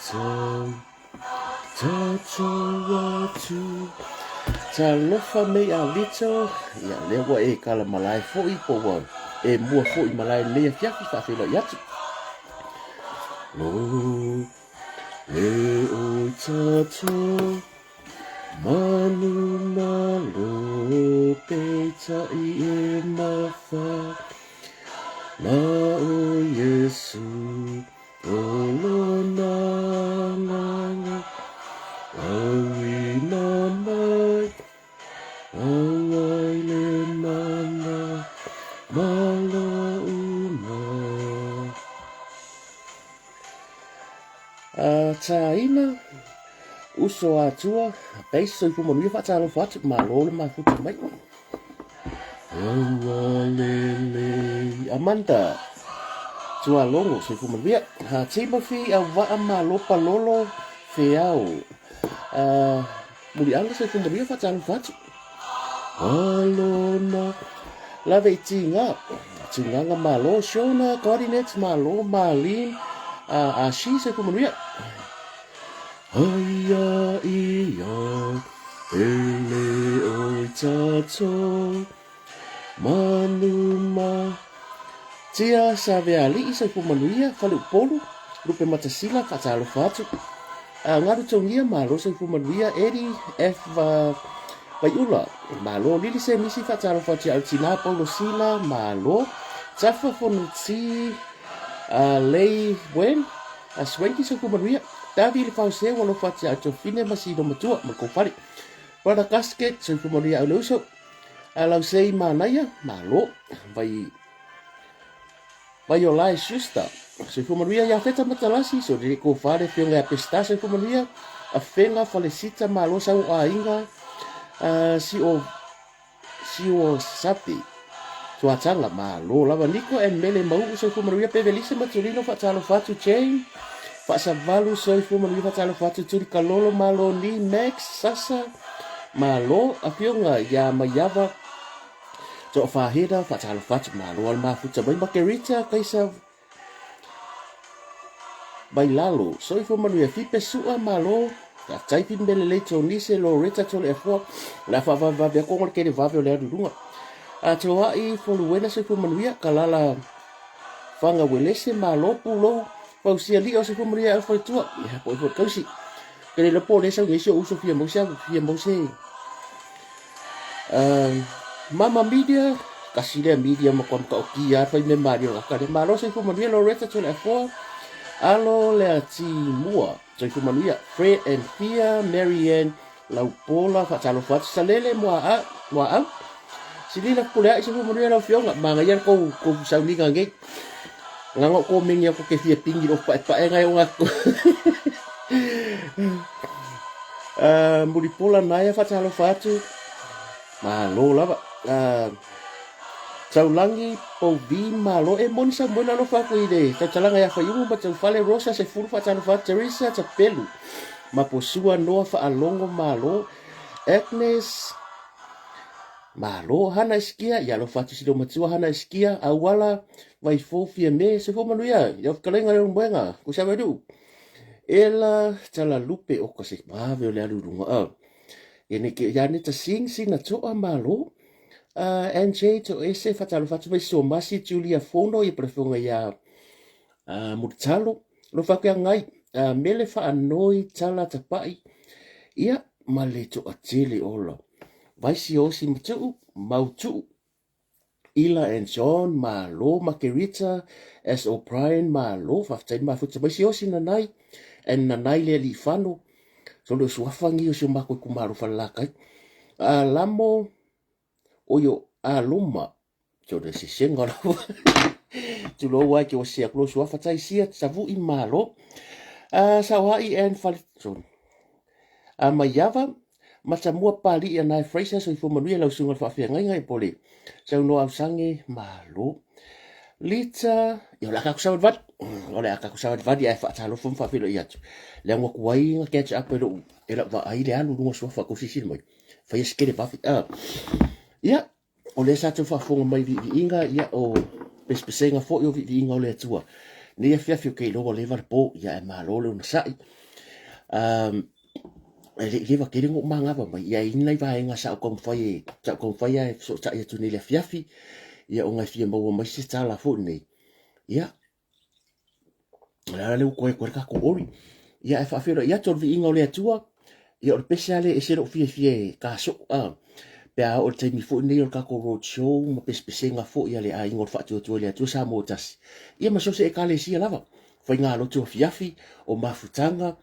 tau Tatou atu Talofa mei a Lito Ia lea ua e kala malae foi po ua e mua foi malae lenei afiafi faafeiloai atu Lo le oi tatou Manu malo peitai e mafa Na o Iesu o lona agaga Auina mai Auai le mana malo uma. A Taina Uso Atua, Base Soifua Manuia faatalofa atu, malo le mafuta mai. Aualelei Amanda Tualogo, Soifua Manuia. Ha Timothy Auvaa Malo Palolo Feao. Uh, Muliaga Soifua Manuia faatalofa atu. Alona Lave i Tiga Tugaga Malo Shona Coordinates Malo Marlene uh, Ashi Soifua Manuia. Aia ia pele oi tatou manu ma Tia Savealii Soifua Manuia Faleupolu Lupe Matasila Faatalofa atu a Galu Togia Malo Soifua Manuia Eddie F Vaiula Malo Lili Semisi Faatalofa atu ia Altina Paulo Sila Malo Tafa Fonoti a Lei Wen A Swanky Soifua Manuia, Tavi le Faoseu alofa atu ia Tofine ma Sino Matua ma le kou fale. Brother Gasket, Soifua Manuia au le uso. A Lausei Manaia, malo. Vai Vai o Lai Schuster, Soifua Manuia ia Feta Matalasi, so le kou fale fionga ia Pesta, Soifua Manuia. A Fenga Falesita, malo sau o aiga. A si o Siuosapi, Tuataga, Malo lava Niko and Mele Mau'u Soifua Manuia Pevelise Matulino Faatalofa atu Jane Faasavalu Soifua Manuia Faatalofa atu Tuli Kalolo Malo Ni Max Sasa Malo Afioga ia Maiava Toafahera Faatalofa atu Malo ale mafuta mai Makerita Kaisa Mai lalo, soifua manuia, Fipe Sua, malo, faafetai Fipe Melelei, Tonise, Loretta, Toleafoa, o le a faavavevave atu ona o le tele vave o le alu i luga. A Toai, Foluena, soifua manuia, Kalala, Fanga Uelese, malo, Pulou, Fausia Lio, soifua manuia, Alfa i tua, ia po i foi kausi. Ke le po le sau nei si o uso fia mau se fia mau se Mama Media, kasi lea media ma kwa makaokia fai me mari o laka le malo soifua manuia Loretta Toleafoa alo le ati mua soifua manuia Fred and Fia Mary Ann Laupola faatalofa atu Salele mua a mua au Silila pule ai soifua manuia lau afioga manaia le kou kou sauniga nei nganga o komeni aku ke fia pingi lo paepae ngai o ngako Uh, Mulipola Naia faatalofa atu. Malo lava. Uh, Taulangi Pouvi Malo e moni Samuel alofa atu i le tautalaga ia Faiumu ma Taufale Rosa Sefulu faatalofa atu Teresa Tapelu Maposua Noa Faalogo Malo Agnes Malo Hana Isikia ia alofa atu silo matua Hana Isikia Auala Vaifou Fiame Soifua Manuia ia fetalaiga le Moega Kusaveru Ela Talalupe o ka se vave o le alu i luga a. Ia nei ke ia neta sing sina toa malo. Uh, NJ to ese fatalo fatu mai so masi Julia Fono ia prefonga ia uh, Murtalo. Lo fa ke ngai uh, mele fa anoi tala tapai. Ia ma le to atele ola. Vaisi osi matu mautu Ila and John, malo, Makerita, S. O'Brien, malo, faafetai le mafuta mai Siosi Nanai, and Nanai le Alii-fano, so le o suafa ngi o si o makou itumalo Falelatai. A Lamo, oio Aloma, so le sesega lava, tulou ai ke ua sese atu lou suafa, Taisia Tavu'i, malo. A Saoa'i and Fale, sorry, A Maiava, Matamua Papali'i Anae Fraser Soifua Manuia lau susuga i le faafeagaiga i Pole Saunoa Ausange Malo Lita Ia o le a tatou savalivali o le a tatou savalivali ae faatalofa ma faafeiloai atu le ago atu ai na catch up e lou e lau vaai le alu luga o suafa tou silasila mai faia se tele vave a ia o lea sa tau faafofoga mai i viiviiga ia o pesepesega foi o viiviiga o le Atua. Nei afiafi ou te iloa ua leva le po, ia ae malo le onosai. E le i leva tele ona ou manava mai, ia e i ai nai vaega sa ou taumafai e, sa ou taumafai lava e fesootai atu nei i le afiafi, ia ona e fia maua mai se tala foi nei. Ia, o le ala lea ua toe atu ai le tatou oli. Ia ae faafeiloai atu o le viiga o le Atua, ia o le pese lava lea e ese lou fiafia e ta soo, a, pe a oo i le taimi foi nei o le tatou road show ma pesepesega foi a le aiga o le Faatuatua i le Atua Samoa Tasi, ia ma so o se Ekalesia lava. Faigalotu afiafi, o mafutaga,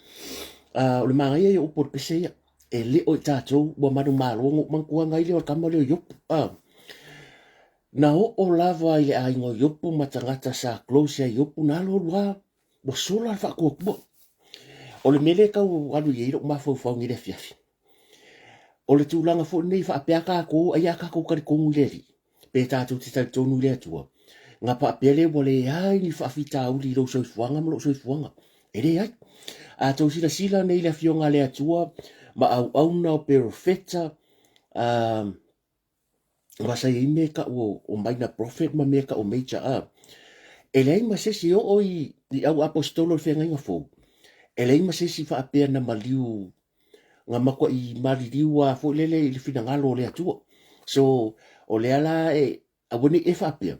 o le manaia ia o upu o le pese ia, e le o i tatou ua manumalo ona ou manatua ai lea o le tama lea o Iopu. Na oo lava i le aiga o Iopu ma tagata sa close ia Iopu, na alu alu lava, ua sola le faatuatua. O le mea lea e tau alu i ai lou mafaufau nei i le afiafi, o le tulaga foi lenei faapea tatou, ai a tatou talitonu i le Alii, pe tatou te talitonu i le Atua, na faapea lea ua leai ni faafitauli i lou soifuaga ma lou soifuaga. E leai. A tou silasila nei i le Afioga a le Atua ma auauna o perofeta, aua sa i ai mea e tau o, o minor prophet ma mea e tau o major, a. E leai ma se isi e oo i, i au aposetolo o le feagaiga fou, e leai ma se isi faapea na maliu, na matuai maliliu lava foi lele i le finagalo o le Atua. So, o lea la e, aua ne i e faapea,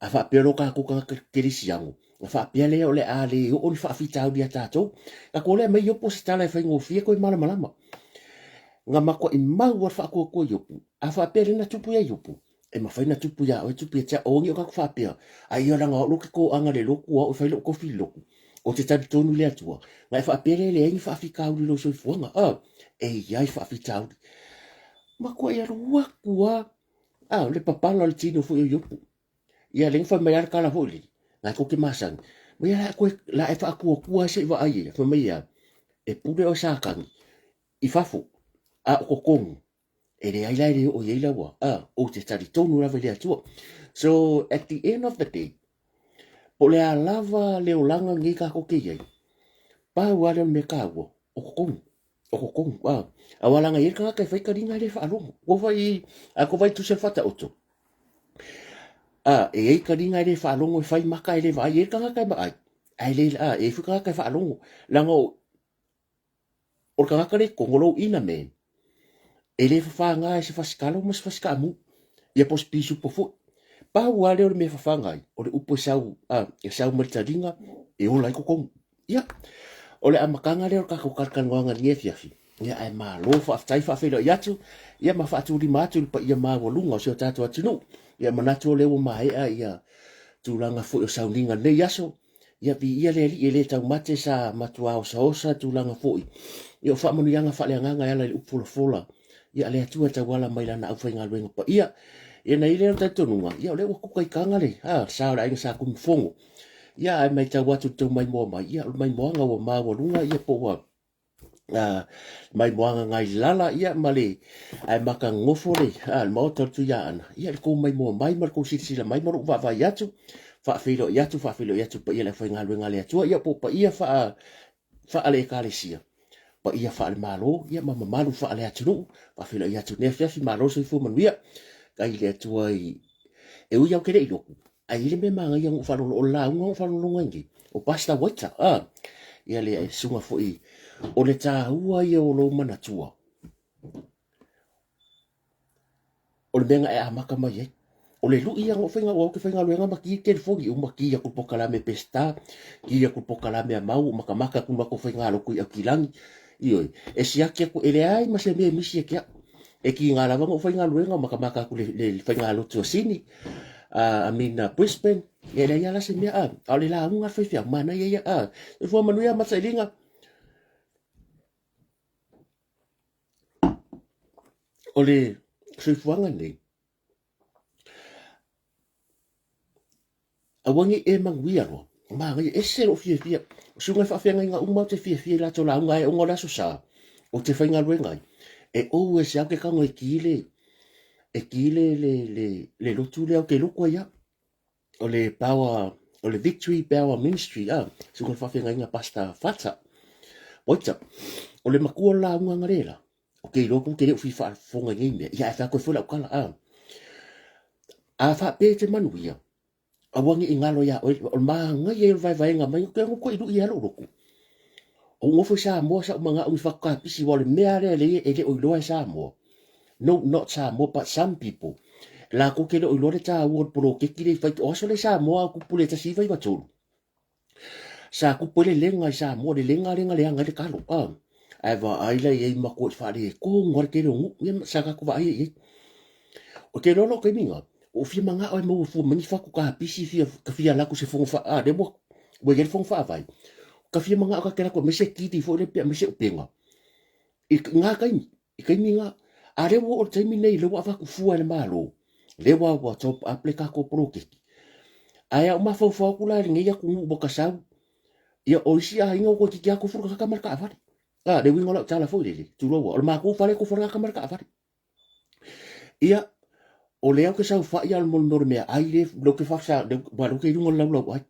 a faapea loa tatou tagata kerisiano, ona faapea lea o le a le oo ni faafitauli ia tatou. Tatou lea aumai Iopo se tala e faigofie toe malamalama. Na matuai mau lava le faatuatua Iopo. A faapea lea na tupu ia Iopo, e mafai ona tupu ia oe, tupu ia te au. Aua ne i o tatou faapea, ai ia leaga o au lea ou te toaga i le lotu, o au e fai lou tofi i le lotu. Ou te talitonu i le Atua. Na e faapea lea e leai ni faafitauli i lou soifuaga. E i ai faafitauli. Matuai alu atu lava A, o le papala o le tino foi o Iopu. Ia, lea na fai mai lava le tala foi lele, na tou te masani. Ma ia la e toe, la e faatuatua ai se i vaai ia. Fai mai ia, e pule oe Satani i fafo, a o totonu, e leai la e le oo i ai laua. A, ou te talitonu lava i le Atua. So, at the end of the day, po o le a lava le olaga lenei tatou te i ai, pau lava lea o le mea taua, o totonu. O totonu, a. Aua leaga e i ai le tagata e fai taliga e le faalogo. Ua fai, a tou vaai i tusi a le Faataoto, a, e i ai taliga e le faalogo, e fai maka e le vaai. E i ai le tagata e vaai, ae le, a, e i ai foi tagata e faalogo. Leaga o, o le tagata lea i totonu, o lou inner man, e le fafaga e se fasikalo ma se fasikaamu, ia po o se pisupo foi. Pau lava lea o le mea e fafaga ai, o le upu e sau, a, e sau mai le taliga e ola ai totonu. Ia, o le amataga lea o le tatou talatalanoaga i lenei afiafi. Ia, ae malo faafetai, faafeiloai atu, ia ma faatulima atu i le paia maualuga o si o tatou atunuu. Ia, manatu o lea ua maea ia tulaga foi o sauniga i lenei aso. Ia, viia le Alii e le taumate sa matua osaosa tulaga foi. Ia, o faamanuiaga faaleagaga e ala i le upu folafola. Ia, a le Atua e tauala mai lana aufaigaluega paia. Ia, na i ai lea o le talitonuga, ia, o lea ua kuka i taga le, a, le sa o le aiga Sa Tuimafono. Ia, ae matau atu i le tou maimoa mai, ia, o le maimoaga ua maualuga, ia, po ua maimoaga nai lala, ia, ma le, ae matagofo le, a, le maota o le Tuiaana, ia, le tou maimoa mai ma le tou silasila mai ma lou vaavaai atu, faafeiloai atu, faafeiloai atu i le paia o le aufaigaluega a le Atua, ia, po o paia faa, faale-Ekalesia, paia faale-Malo, ia, ma mamalu faale-atunuu, faafeiloai atu i lenei afiafi, malo le soifua manuia, kai le Atua i, e ui lava ou te le i lotu, Ae i ai le mea manaia na ou faalogologo, o le lauga na ou faalogologo ai nei, o Pastor Waita, a, ia le susuga foi, o le taua ia o lou manatua, o le mea na e amata mai ai. O le lui ia na ou faiga, aua ou te faigaluega ma ki le telefoni, uma ki atu le polokalame a Peseta, ki atu le polokalame a Mau, makamaka atu le matou faigalotu i Aukilani, ioe, e siaki atu, e leai ma se mea e misi ia te au. E kiga lava na ou faigaluega, makamaka atu le, le, le faigalotu a Sini, I mean, Brisbane, ia e leai lava la se mea, a o le lauga a le faifeau, manaia ia, a, soifua manuia Matailiga. O le soifuaga lenei, Aua ne i e manuia loa. Manaia, ese lou fiafia. O susuga i faafeagaiga uma ou te fiafia i latou lauga ae ona o le Aso Sa, ou te faigaluega ai. E ou ese lava ou te tago e ki le, e ki le, le, le, le lotu lea ou te lotu ai au. O le Power, o le Victory Power Ministry, a, susuga i le faafeagaiga Pastor Fata, Waita. O le matua o le lauga analeila, Ou te iloa tou te le o fia faafofoga i nei mea, ia ae fai atu ai foi lau tala, a. A faapea e te manuia, Aua ne i galo iā oe, o le manaia ia o le vaevaega mai, ou te iloa i lui lava lou loto. Ou nofo i Samoa sa ou manao i ni fatu kapisi aua o le mea lava lea e le o iloa e Samoa. No, not Samoa but some people. Latou te le o iloa le taua o le poloketi lea i fai, o aso lea i Samoa a tupu le 1993. Sa tupu ai le lega i Samoa, le lega lea na leaga ai le talo. Ah, ae vaai la i ai matuai faaletonu lava le tele o nuu. Ia sa tatou vaai ai i ai. Ou te iloa lou taimi na, ua ou fia manao e maua fua mai ni fatu kapisi fia, ka fia alu atu i se fono faa, ah, lea ua, ua i ai le fono faavae. Ka fia manao ta te alu atu e aumai se kili foi lea pe aumai se upega. I na taimi, i taimi na, a lea ua oo i le taimi nei lea ua avatu fua e le Malo, lea ua, ua top up le tatou poloketi. Ae a ou mafaufau atu la i lenei atunuu ua tasau, ia o isi aiga ua toeitiiti lava tofu le tagata ma le taavale. A, le uiga o lau tala foi lele, tulou lava, o le matou fale e tofu lava le tagata ma le taavale. Ia, o lea ou te saofai lava mo le meaai lea ou te faasa, aua o lea ou te i luga o le laulauai.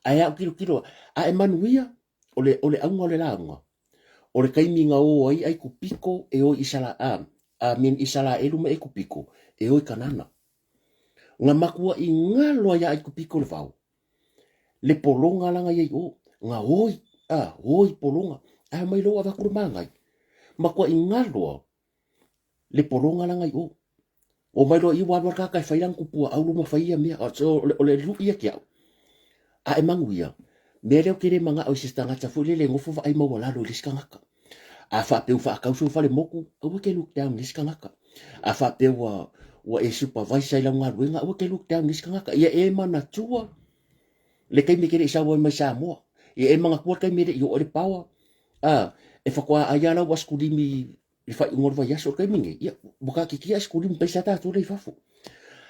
Ae a ou tilotilo, a e manuia, o le, o le auga o le lauga, o le taimi na o ai Aikupito e o i Isala, a, I mean Isalaelu ma Aikupito e o i Kanana. Na matuai galo ai ia Aikupito le vao, le pologa la na i ai i o, na oi, a, oi pologa, ae omai loa ua avatu le magai. Matuai galo lava le pologa la na i o. Omai loa i ua alu lava le tagata e fai lana tupua auro ma fai ia mea. So, o le lui ia te au. A e manuia, mea lea ou te le manao i se tagata foi lele e nofo vaai maualalo i le isi tagata. A faapea ua faatau sou fale motu, aua te look down i le isi tagata. A faapea ua, ua e supervisor i lau galuega, aua te look down i le isi tagata. Ia e manatua le taimi e te le i sau ai mai Samoa. Ia e manatua le taimi e le i oo ai le power. A, e faatoa ai lava lau asikulimi i le faaiuga o le vaiaso. O le taimi nei, ia, ua taatitia asikulimi paisa tatou lea i fafo.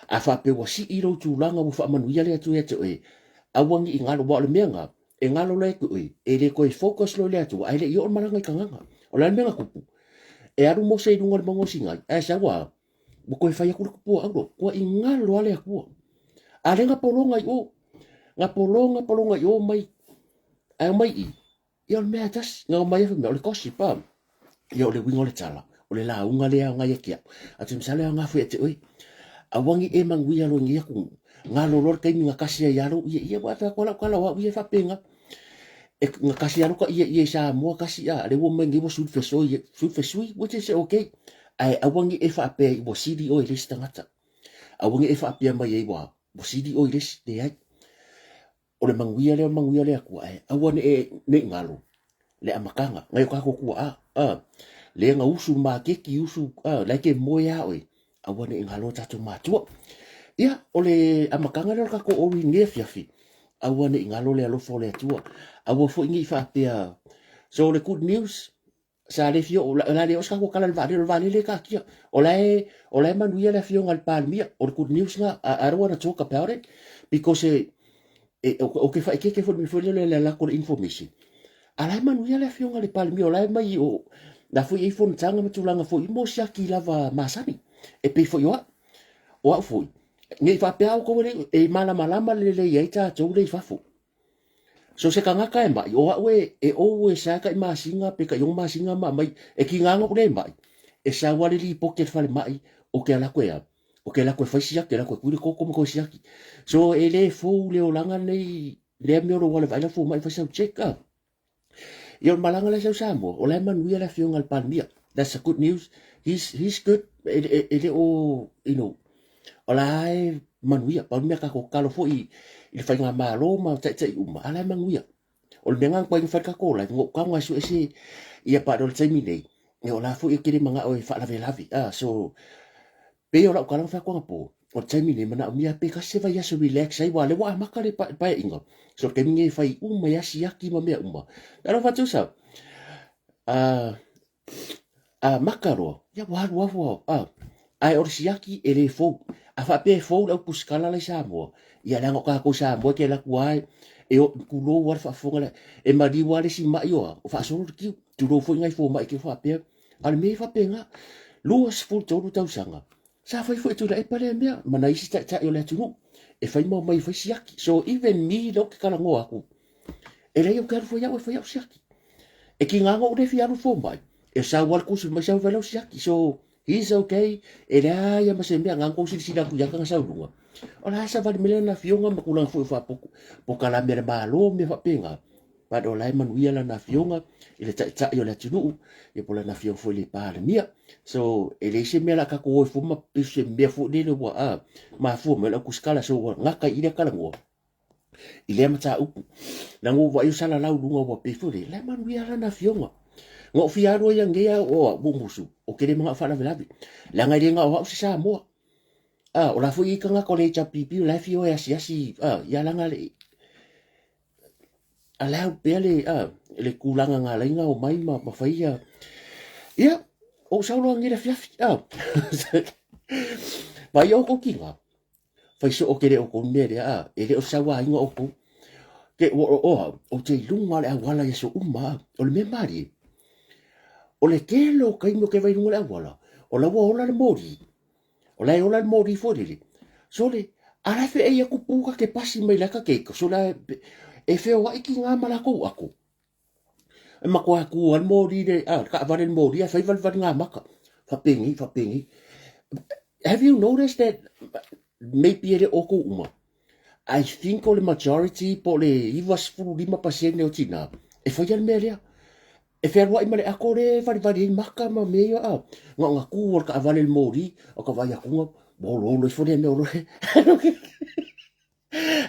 A faapea ua sii lou tulaga ua faamanuia le Atua ia te oe, aua ne i galo, aua o le mea lena, e galo loa ia te oe, e le toe focus loa i le Atua, ae le i oo le malaga i Kanana. O le a le mea na tupu? E alu Mose i luga o le mauga o Sinai, ae sau a, ua toe fai atu le tupua auro, ua i galo lava le Atua. A lea na pologa i o, na pologa pologa i o mai, ae omai i i, Ia o le mea e tasi, na omai ai fai mai, o le gossip a. Ia o le uiga o le tala, o le lauga lea aoga ia te au. A te masalo e aoga foi ia te oe. Aua ne i e manuia loa i lenei atunuu, galo loa le taimi na kasi ai lava lou ieie, aua e fai atu lava lau tala o au ia e faapena. E, na kasi lava lou ta ieie i Samoa, kasi a, lea ua omai nei ua sui le fesoi, sui le fesui, which is okay. Ae aua ne i e faapea ua sili oe i le isi tagata. Aua ne i e faapea mai ai ua, ua sili oe i le isi, leai. O le manuia lea o le manuia o le Atua, ae aua ne i ne i galo le amataga, nai o tatou tuaa, a, lea na usu le maketi, usu, a, la e te moe lava oe, aua ne i galo o tatou matua. Ia, o le amataga lea o le tatou ori i lenei afiafi, aua ne i galo le alofa o le Atua, aua foi ne i faapea, so o le good news, Sa le fia oo, o le a le oo se tatou tala i le vaalele, o le vaalele e taatia. O la e, o la e manuia le afioga i le Palemia. O le good news lena. I don't want to talk about it because e, e, ou te faaeteete foi i le mea foi lele o le alu atu o le information. A la e manuia le afioga i le Palemia, o la e mai o, la foi e i ai fonotaga ma tulaga foi mo siaki lava masani. E pei foi o au. O au foi, ne i faapea outou e le, e malamalama lelei ai tatou lea i fafo. So se tagata e maʻi, o aʻu e, e ou e sae kai masina pe kai ono masina ma aumai, e kiga ana oʻu le maʻi, e sau a le lipoti a le falemai, o ke ala atu e a, o ke ala atu e fai siaki, ala atu e tui le toto ma toe siaki. So e le fou le olaga lenei, lea mea o lou ala e vaai lau fomai e fai sau check up. Ia o le malaga lea sau Samoa, o la e manuia le afioga i le Palemia. That's a good news. He's, he's good. E, e, e le o, you know, o la e manuia. Pau le mea tatou tatalo foi i le faigamalo ma taitai uma, a la e manuia. O le mea lena na matuai fai le tatou live, na ou tago e sue se, ia but o le taimi nei, ia o la foi e tele manao e faalavelave. Ah, so, pei o lau tala na fai atu anapo, o le taimi nei, manaomia pe tasi se vaiaso relax ai, aua o lea ua amata le paeaiga. So o le taimi nei e fai uma ai asiaki ma mea uma. Talofa Tusa, ah, amata loa, ia ua alu afu a, a, ae o le siaki e le fou. A faapea e fou le au pusikala la i Samoa, ia leaga o tatou Samoa e te alu atu lava e o, tulou lava le faafofoga lea, e maliu lava le isi mai o a, o faasolo le kiu. Tulou foi nai fomai te faapea, a o le mea e faapena. 23 tausaga, sa fai foi e Tuilaepa lea mea, ma nai isi taitai o le atunuu, e fai ma omai e fai siaki. So even me lea ou te talanoa atu, e leai ou te alu foi au e fai au siaki. E tiga ona ou le fia alu fomai, e sau lava le tusi mai sau e fai lau siaki. So he's okay, e leai lava ma se mea, na ona tou silasila atu ia te na sau i luga. O la e savali mai lana afioga ma tulaga foi o faapotu polokalame a le Malo ma mea faapena. But o la e manuia lana afioga i le taitai o le atunuu, ia po o lana afioga foi i le Palemia. So, e leai se mea o le a tatou o ai fua ma pepesi se mea foi lele ua a mafua mai o le aukusikala. So, ua gata i i lea talanoa i lea mataupu. Leaga ua ou vaai o salalau i luga ua pei foi lele, la e manuia lana afioga. Na ou fia alu ai anei a o au ua musu, ou te le manao faalavelave. Leaga e le na o au se Samoa. A, o la foi e i ai tagata o le HRPP o la e fia o e asiasi, a, ia leaga le, allow pea le, a, le tulaga na ala ai ona omai ma, ma fai ia. Ia, ou sau loa nei le afiafi, a. Vaai outou tina, fai soo tele outou i le mea lea, a, e le o le sauaina outou. Te, o, o, o au, ou te i luga o le auala i aso uma, a. O le mea malie, o le tele o taimi ou te vaai i luga o le auala, o la ua ola le moli, O la e ola le moli foi lele. Sole, a la e feei atu pu ka ke pasi mai la ka keiko. Sole, e feoai ki ngā ma lākou ako. E makoa ku al moli le, a, kaavale le moli, a fai valivali ngā maka. Whapengi, whapengi. Have you noticed that maybe e le oko uma? I think o le majority po o le 95% o tinā, e faia le mea lea. E fealuai ma le ako le e valivali ai maka ma mea ia, a. Na ona kū o le taavale i le moli, o ka vaai atu ua oloholo ifo lea mea o loe.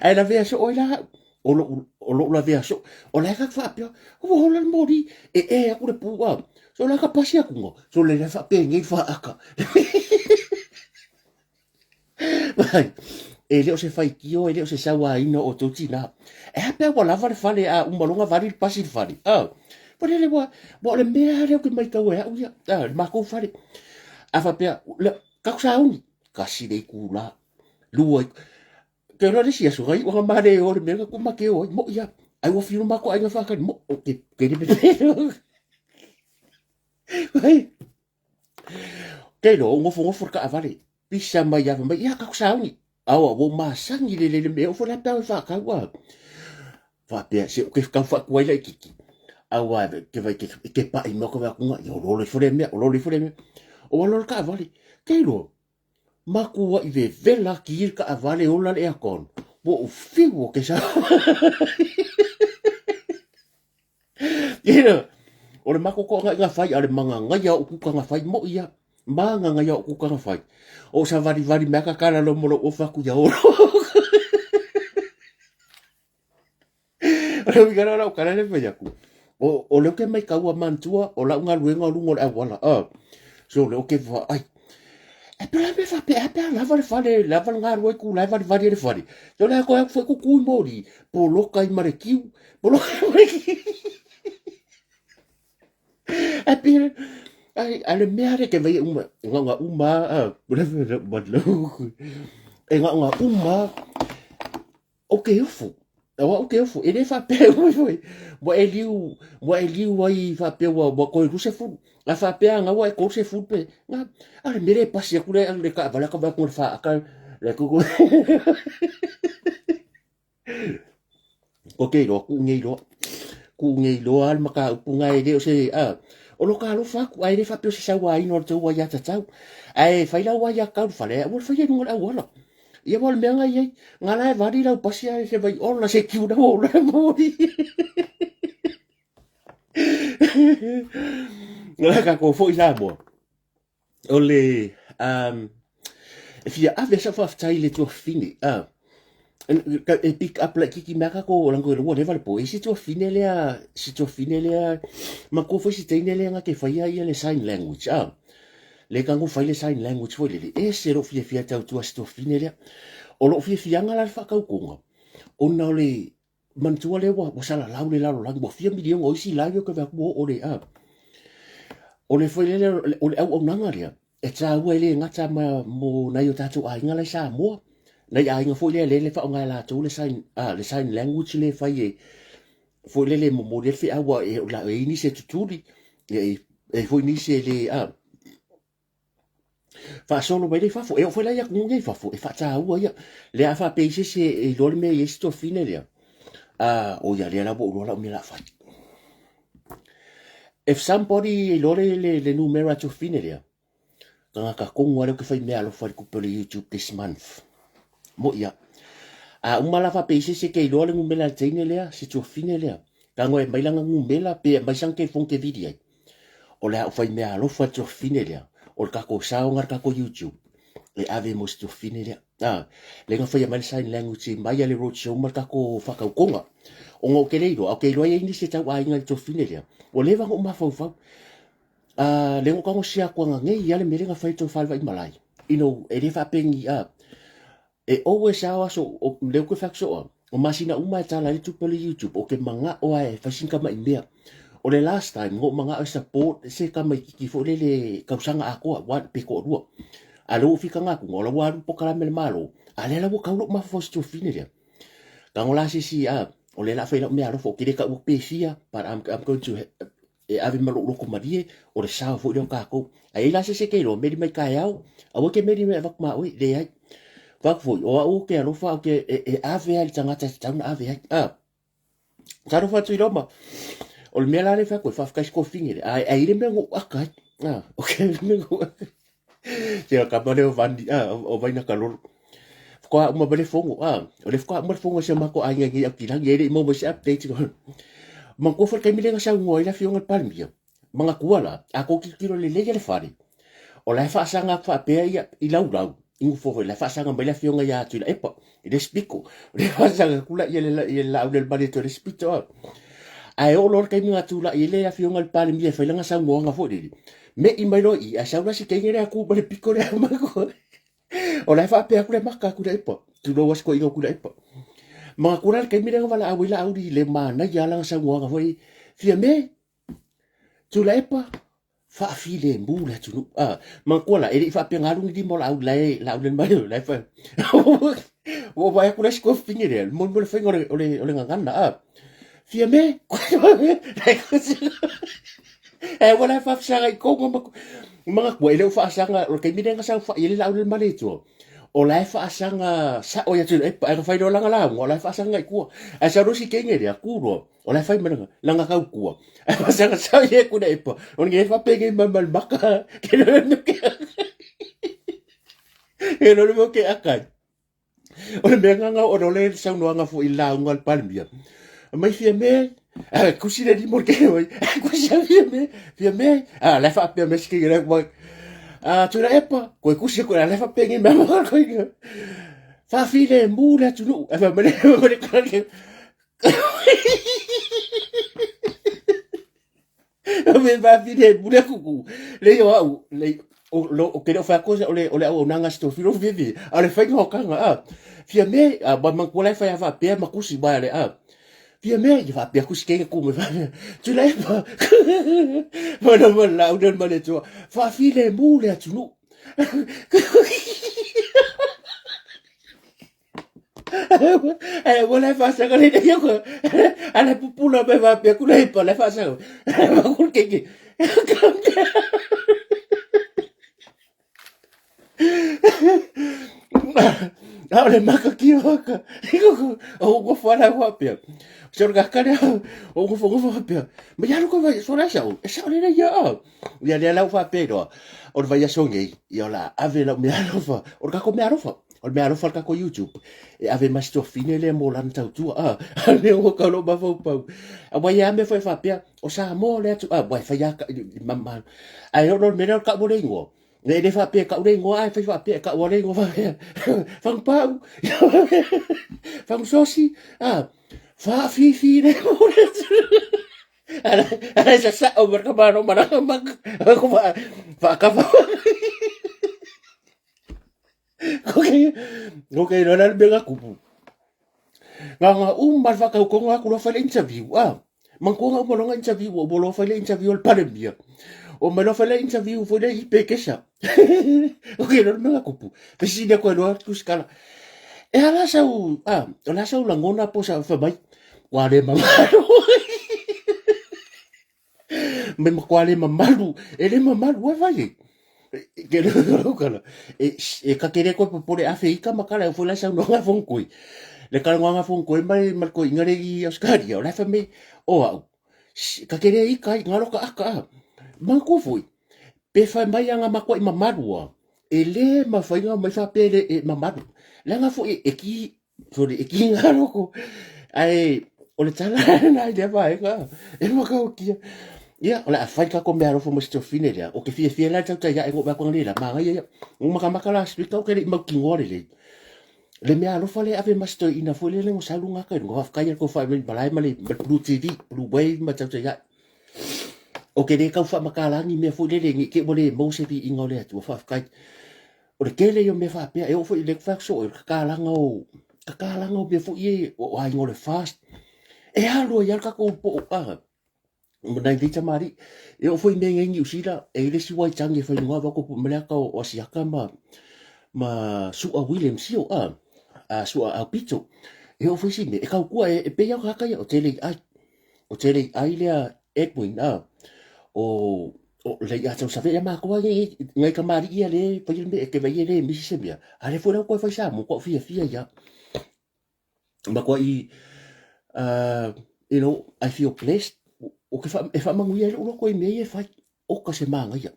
Ae lavea soo ai la au. O lou, o lou lavea soo. O la e ka faapea, ua hola le moli, e e aku le pū, a. So la ka pasi atu nga, so le la faapenei faaka. E le o se faitio, e le o se sauaina o outou tinā. E a pea ua lava le fale a uma loa ona vali le pasi i le fale. A, fale le ua, ua o le mea lea ou te maitau e au ia, a, le matou fale. A faapea, le, tatou sauni, tasi le itula, lua, ke iloa le isi aso, na iu lava ma le o le mea na tuu ma ke o ai, moʻi lava. Ai ua fiu le matou aiga faatali, moʻi, ou te, ke le pepelo. Ke iloa, ou nofonofo i le taavale, pisa mai lava mai, ia tatou sauni. Aua, ua ou masani i le lele mea, oo foi la pe a o e faatau a. Faapea, se ou te tau faatuai laitiiti, aua ke vai ke, ke paʻi mai ka vaai atu, ia oloolo ifo lea mea, oloolo ifo lea mea. Ou alu i le taavale, ke iloa, matuai vevela ki le taavale ola le aircon, ua ou fiu ou te sau. You o le matou toagaiga fai, a o le magagaia o upu kaga fai, moʻi ia, magagaia o upu kaga fai. O savalivali mai ka kala lo mo lou ofa atu ia olo. O le uiga lea o lau tala lea e fai atu, o, o lea ou te maitaua manatua o lau galuega o luga o le auala, ah. So o lea ou te vaai. E pe la mea faapea, a pe a lava le fale, lava le galue ku la e valivali ai le fale. So le koe atu foi kuku i moli, poloka ai ma le kiu, poloka ai ma le kiu. Ai pe, ai, a le mea le ke vai uma, nga uma, ah, e nga uma, O ke ofo. O au ke ofo. E le faapea ua foi. Ua e liu, ua e liu ai faapea ua, ua toe 20. A faapea nga ua e 30 pe. Nga, a le mea le pasi atu le, le taavale ka vaai atu le faaka le kuku. Ko ke iloa, kuu nei loa. Kuu nei loa le mataupu nga e le o se, a, o lo ka alofa atu, ae le faapea o se sauaina o le tou aiatatau. Ae fai lau aiatatau i le fale, aua le faia i luga o le auala. Ia mo le mea nga iai, nga la e vali lau pasi ae se vai ola se kiu na ola e mori. Nga ka ko foi Samoa. O le e fia ave sa faafetai le tuafafine. Ah, e pick up laitiiti mea kako o lango ua leva le po. E si tuafafine lea, si tuafafine lea, matua foi si teine lea nga ke faia ia le sign language. Ah, Le ka fai le sign language foi lele, ese lou fiafia e tautua si tuafafine lea. O lou fiafiaga la le faatautoga, ona o le manatua lea ua, ua salalau le lalolagi, ua fia miliona o isi live ke vaai atu ua oo le, a. O le foi lele, o le auaunaga lea, e taua e le gata ma mo nai o tatou aiga la i Samoa, nai aiga foi lea lele faaaoga e latou le sign, a, le sign language le fai e, foi lele e momoli ai le feau a e, la, e i ai nisi e tutuli, e, e i foi nisi e le, a, faasolo mai lea i fafo. E oo foi la i atunuu nei i fafo, e faataua ia. Lea a faapea i se isi e iloa le mea e i ai si tuafafine lea, a, o ia lea la ua ou iloa lau mea o le a fai. If somebody e iloa le, le, le numera a tuafafine lea, tagata tonu lava lea ou te fai meaalofa i le tupe o le YouTube this month. Moʻi a. A uma la faapea i se isi e ke iloa le numela a le teine lea, se tuafafine lea, tago e aumai lana numela pe aumai sana telefoni e te vili ai. O le a ou fai mea alofa i le tuafafine lea, o le tatou saoga i le tatou YouTube, e ave mo se tuafafine lea. A, lea na faia mai le sign language mai a le road show ma le tatou faatautoga. Ona ou te le iloa, ae ou te iloa e i ai nisi e tauaiga i le tuafafine lea, ua leva ona ou mafaufau. A, lea na ou tago sia atu ananei ia le mea lea na fai e le tofa le Vaimalae. You know, e le faapeni, a, e always lava o aso, o, lea ou te fai atu soo au, o masina uma e tala ai le tupe o le YouTube, ou te manao lava e fai sina tamai mea. O le last time, na ou manao e support se tamaititi foi lele tausaga atoa, one, pe toalua. A o lea ua ou fitaga atu, o la ua alu le polokalame a le Malo, a o lea la ua tau lou mafaufau i si tuafafine lea. Tago la se isi, a, o lea o le a fai lau meaalofa, ou te le tau atu pe fia, but I'm going to e ave ma lou loto malie, o le sao foi lea o tatou. A i ai la se isi e te iloa, meli mai taeao, aua e te meli mai e avatu ma oe, leai. Fai atu foi, o au ou te alofa, ou te, e, e ave lava i le tagata e tatau ona ave ai. A, talofa atu i Roma. O le mea la lea e fai atu ai, faafetai i si kofine lea. Ae ai le mea na ou aka ai. A, o ke le mea na ou aka ai. Te kama lea o Vani, a, o Vaina Kalolo. Faatoa uma mai le fono, a, o lea faatoa uma le fono a si o matou aiga i nei Aukilani, e le i maua mai se update. Manatua foi le taimi lea na saunoa ai le afioga i le Palemia, manatua la, a tou tilotilo lelei le fale, o la e faasaga atu faapea ia i laulau, i nofo foi, la e faasaga mai le afioga ia Tuilaepa, i le isi pito, o lea e faasaga atu la ia le Laaulialemalietoa i le isi pito. Ae oo loa le taimi na tulai ai le afioga i le Palemia e fai lana saunoaga foi lele, me'i mai loa i i, ae sau la si teine lea tu mai le pito lea O la e faapea atu le maka a Tuilaepa, tulou a si toeaina o Tuilaepa. Manatua la le taimi lea na valaau ai Laauli i le manaia lava lana saunoaga foi, Fiame, Tuilaepa, faafilemu le atunuu. Ah, manatua la, e le i faapea na alu ni lima o Laauli, la e, Laauli mai, la e fai. Ua ou vaai atu la si tuafafine lea, le moni mo le faiga o le, o le, o le gagana, ah. Fiame, e ua la e faafesaga i kouga ma manatua e le o faasaga o le taimi lea na saofai ai le Laaulialemalietoa o la e faasaga sao ia Tuilaepa ae na fai loa lana lauga o la e faasaga i tua ae sau loa si teine lea ku loa o la e fai mai lana lana tautua ae faasaga sao ia Tuilaepa o le faapenei mai ma le maka ke le mea ke aka. O le mea gagau ona o le saunoaga foi i le lauga a le Palemia, mai Fiame, eh, kusi le lima o le kene mai, eh, kusi a Fiame, Fiame, ah, la e faapea mai si kene mai, ah, Tuilaepa, koe kusi koe, la e faapea ngi mea ma koe, faafilemu le atunuu, e fai mai le, mai le kala Me faafilemu le kuku. Lei o au, lei, o, lo, o ke leo whai o le, o le auaunaga si tō whiro whiwhi, a le whainga o kanga, a, fia me, a, ma man kua lai whai a whapea ma kusi mai le, a, fia me, i whapea kusi keinga ku me whapea, tula e pa, mana ma la unen ma le tua, whawhile mū le atunu. E ua le faasaga le nei ko. Ala pupula mai faapea ku le pa le faasaga. Ma ku ke ke. A o le maka ki waka. O ko whana faapea. Se o ka kare o ko whanga faapea. Ma ia ko vai so la sa. E sa le ia. Ia lea lau faapea iloa, o le vaiaso nei, ia o le a ave lau meaalofa, o le kako meaalofa, o le meaalofa a le kako YouTube, e ave ma si tuafafine lea mo lana tautua, a, a lea ua kau lou mafaufau. Aua e a mea foi e faapea, o Samoa le atu, a, ua e fai a, ma, ma, ae oo loa i le mea lea o le kau o le igoa, e le faapea e kau le igoa, ae fai faapea e kau le igoa faapea, Fagupau, Fagusosi, a, faafifi le Ala sa sa o marka mano mana mak aku fa fa ka fa. Okay. Okay, no la benga kupu. Nga nga uma fa ka ko nga ku lo fa le interview. Ah. Man ko nga uma lo nga interview, o lo fa le interview al pandemia. O ma lo fa le interview fo le ipekesa. Okay, no benga kupu. Fesine ko lo ku skala. E ala sau, ah, o la sau langona po sa fa mai. Ua le mamalu. Me makoa le mamalu. E le mamalu ai vai e. Ke le kala. E e ka kere koe popole afe ika makala e foi la sau no nga fong koi. Le kala nga fong koi mai mai koi ngare i Australia. O la fa me o au. Ka kere ika i ngaro ka aka. Mangko foi. Pe fai mai anga makoa i mamalu a. E le mafai ona omai faapea e le e mamalu. Leaga foi e ki, sorry, e kiga loko. Ae o le tala lena i lea vaega, e matautia. Ia, o le a fai le tatou meaalofa mo si tuafafine lea. Ou te fiafia la i le tautai ae na ou vaai atu analeila, manaia ia. Na ou matamata last week ou te le i mautinoa lelei. Le meaalofa lea e ave ma si toeaina foi lele na sau luga atu i luga, faafetai i le tofa i malae ma le Blue TV, Blue Wave ma le tautai ae. Ou te le tau faamatala ni mea foi lele ne i te i ua le maua se viiga o le Atua, faafetai. O le tele ia o mea faapea, e oo foi i le fai atu soo, o le tatalaga o, tatalaga o mea foi ia o aiga o le FAST. E alu ai lava le tatou poo a, ma nai nei tamalii. E oo foi i mea nei i Niu Sila, e i ai le isi waitagi e fai luga avatu ma le ata o Asiata ma Su'a Williams Sio a, a Su'a Aupito. E oo foi isi mea, e tautua, e pei lava o tagata ia, o tele i ai. O te lei ai lea Edwin a o o lei a tau save ia matou a nei ngai kamali'i ia le fai le mea e te vai e le misi se mea a lea foi la ua toe fai Samoa matua fiafia ia matua i you know I feel blessed o ke wha, e whamanguia ai lou loto i mea ia e fai oka se māngaia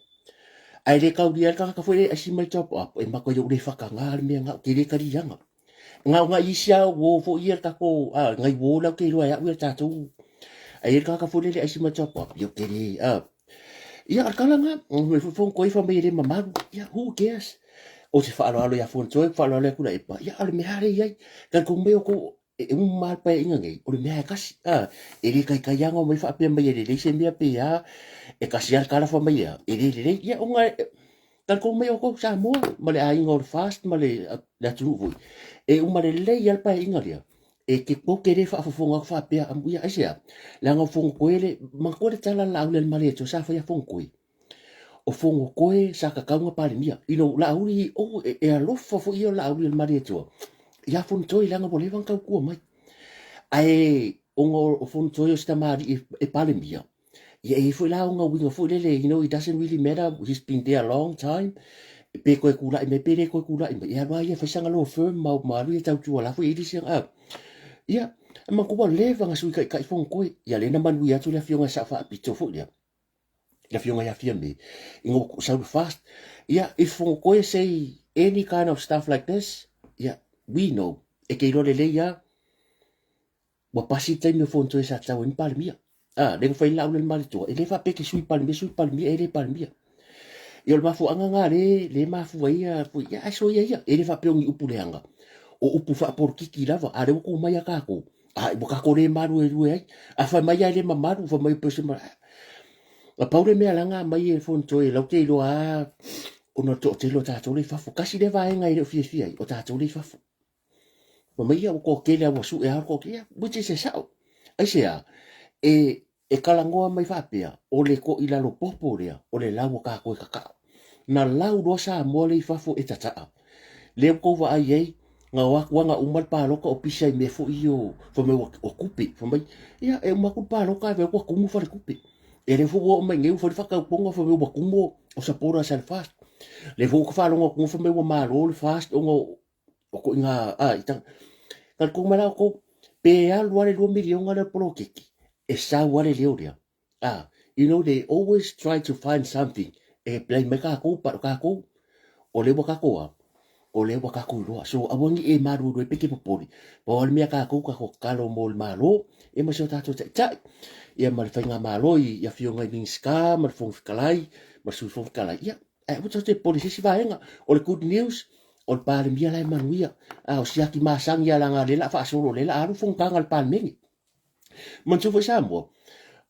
ae le kaulia ai le tagata foi le aisi mai le top up e matua i ou le whakangā le mea ngā o te le karianga Nga o ngai isi a uo foi ia le tatou a ngai uo la ou te iloa e au ia le tatou a i ai le tagata foi lele aisi mai top up ia ou te le a ia o le tala lena mai foi Fonotoe fai mai e le mamalu ia who cares ou te faaaloalo ia Fonotoe faaaloalo atu la Epa ia o le mea lea e i ai talitonu mai outou e uma lava le paeaiga nei o le mea lava e tasi a e le taitai lava ona omai faapea mai e lelei se mea pe a e tasi lava le tala fai mai e a e le lelei ia ona Talitonu mai outou Samoa ma le aiga o le FAST ma le atunuu foi, e uma lelei lava le paeaiga lea, e te tou te le faafofoga atu faapea, amuia, aisea? Leaga o Fonotoe le, manatua le tala a le Laauli a le Malietoa sa faia Fonotoe. O Fonotoe sa tatau ona Palemia. You know, Laauli, oh, e alofa foi ia o Laauli a le Malietoa ia Fonotoe leaga ua leva ona tautua mai. Ae ona o Fonotoe o si tamalii e Palemia, Ia e i ai foi la ona uiga foi lele, you know, it doesn't really matter, he's been there a long time, pe toe tulai mai pe le toe tulai mai, e alu lava ia e fai sana law firm ma, ma alu ia e tautua la foi e i ai isi, ah. Ia, e manatua ua leva ona Sui Taitai Fonotoe, ia lea na manuia atu le afioga i Sao Faapito foi lea, le afioga ia Fiame, ina ua sau le FAST. Ia, if Fonotoe say any kind of stuff like this, ia, we know, e te iloa lelei lava, Ua pasi le taimi o Fonotoe sa tatau ai ni Palemia. A, lea na fai Laauli le Malietoa, e le faapea e te sui Palemia, sui Palemia, e le Palemia. Ia o le mafuaaga na le, le mafua ai ia, foi, ia ae soia ia, e le faapea o ni upu leaga, o upu faapolokiki lava, a lea ua tu mai a tatou, a ua tatou le maluelue ai. A fai mai lava e le mamalu, fai mai o pese ma, na pau le mea laga mai e Fonotoe, lau te iloa lava, ona o le toatele o tatou lea i fafo. Tasi lea vaega e le o fiafia ai, o tatou lea i fafo. Fai mai ia ua toatele lava ua sue lava le toatele, ia which is e sao. Aisea? E, e talanoa mai faapea, o le toilalo popo lea, o le lau a tatou e tataa. Na lau loa Samoa lea i fafo e tataa. Lea ua tou vaai ai, na o atu lava na uma le palota o pisa i mea foi ia o, fai mai ua tupe. Fai mai, ia e uma atu le palota ae vaai atu ua tumu faletupe. Ia lea foi ua oo mai nei ua fai le faatautoga fai mai ua tumu o supporters a le FAST. Lea foi ua ta faalogo atu fai mai ua malo le FAST ona o koʻiga a i tanga talitonu mai la outou pe alu lava le 2 miliona lea o le poloketi e sau lava le leo lea a you know they always try to find something e blame mai tatou but o tatou o lea ua tatou a o lea ua tatou iloa so aua ne i e maluelue pe te popole pau lava le mea tatou tatou tatalo mo le malo ia ma si o tatou taitai ia ma le faigamalo i afioga i Minisita ma le Fofoga Fetalai ma le Sui Fofoga Fetalai ia Ae aua tatou te popole i se isi vaega. O le good news, o le Palemia la e manuia. A o siaki masani lava leaga o lea o le a faasolo, o lea o le a alu fonotaga a le Palemene. Manatua foi Samoa,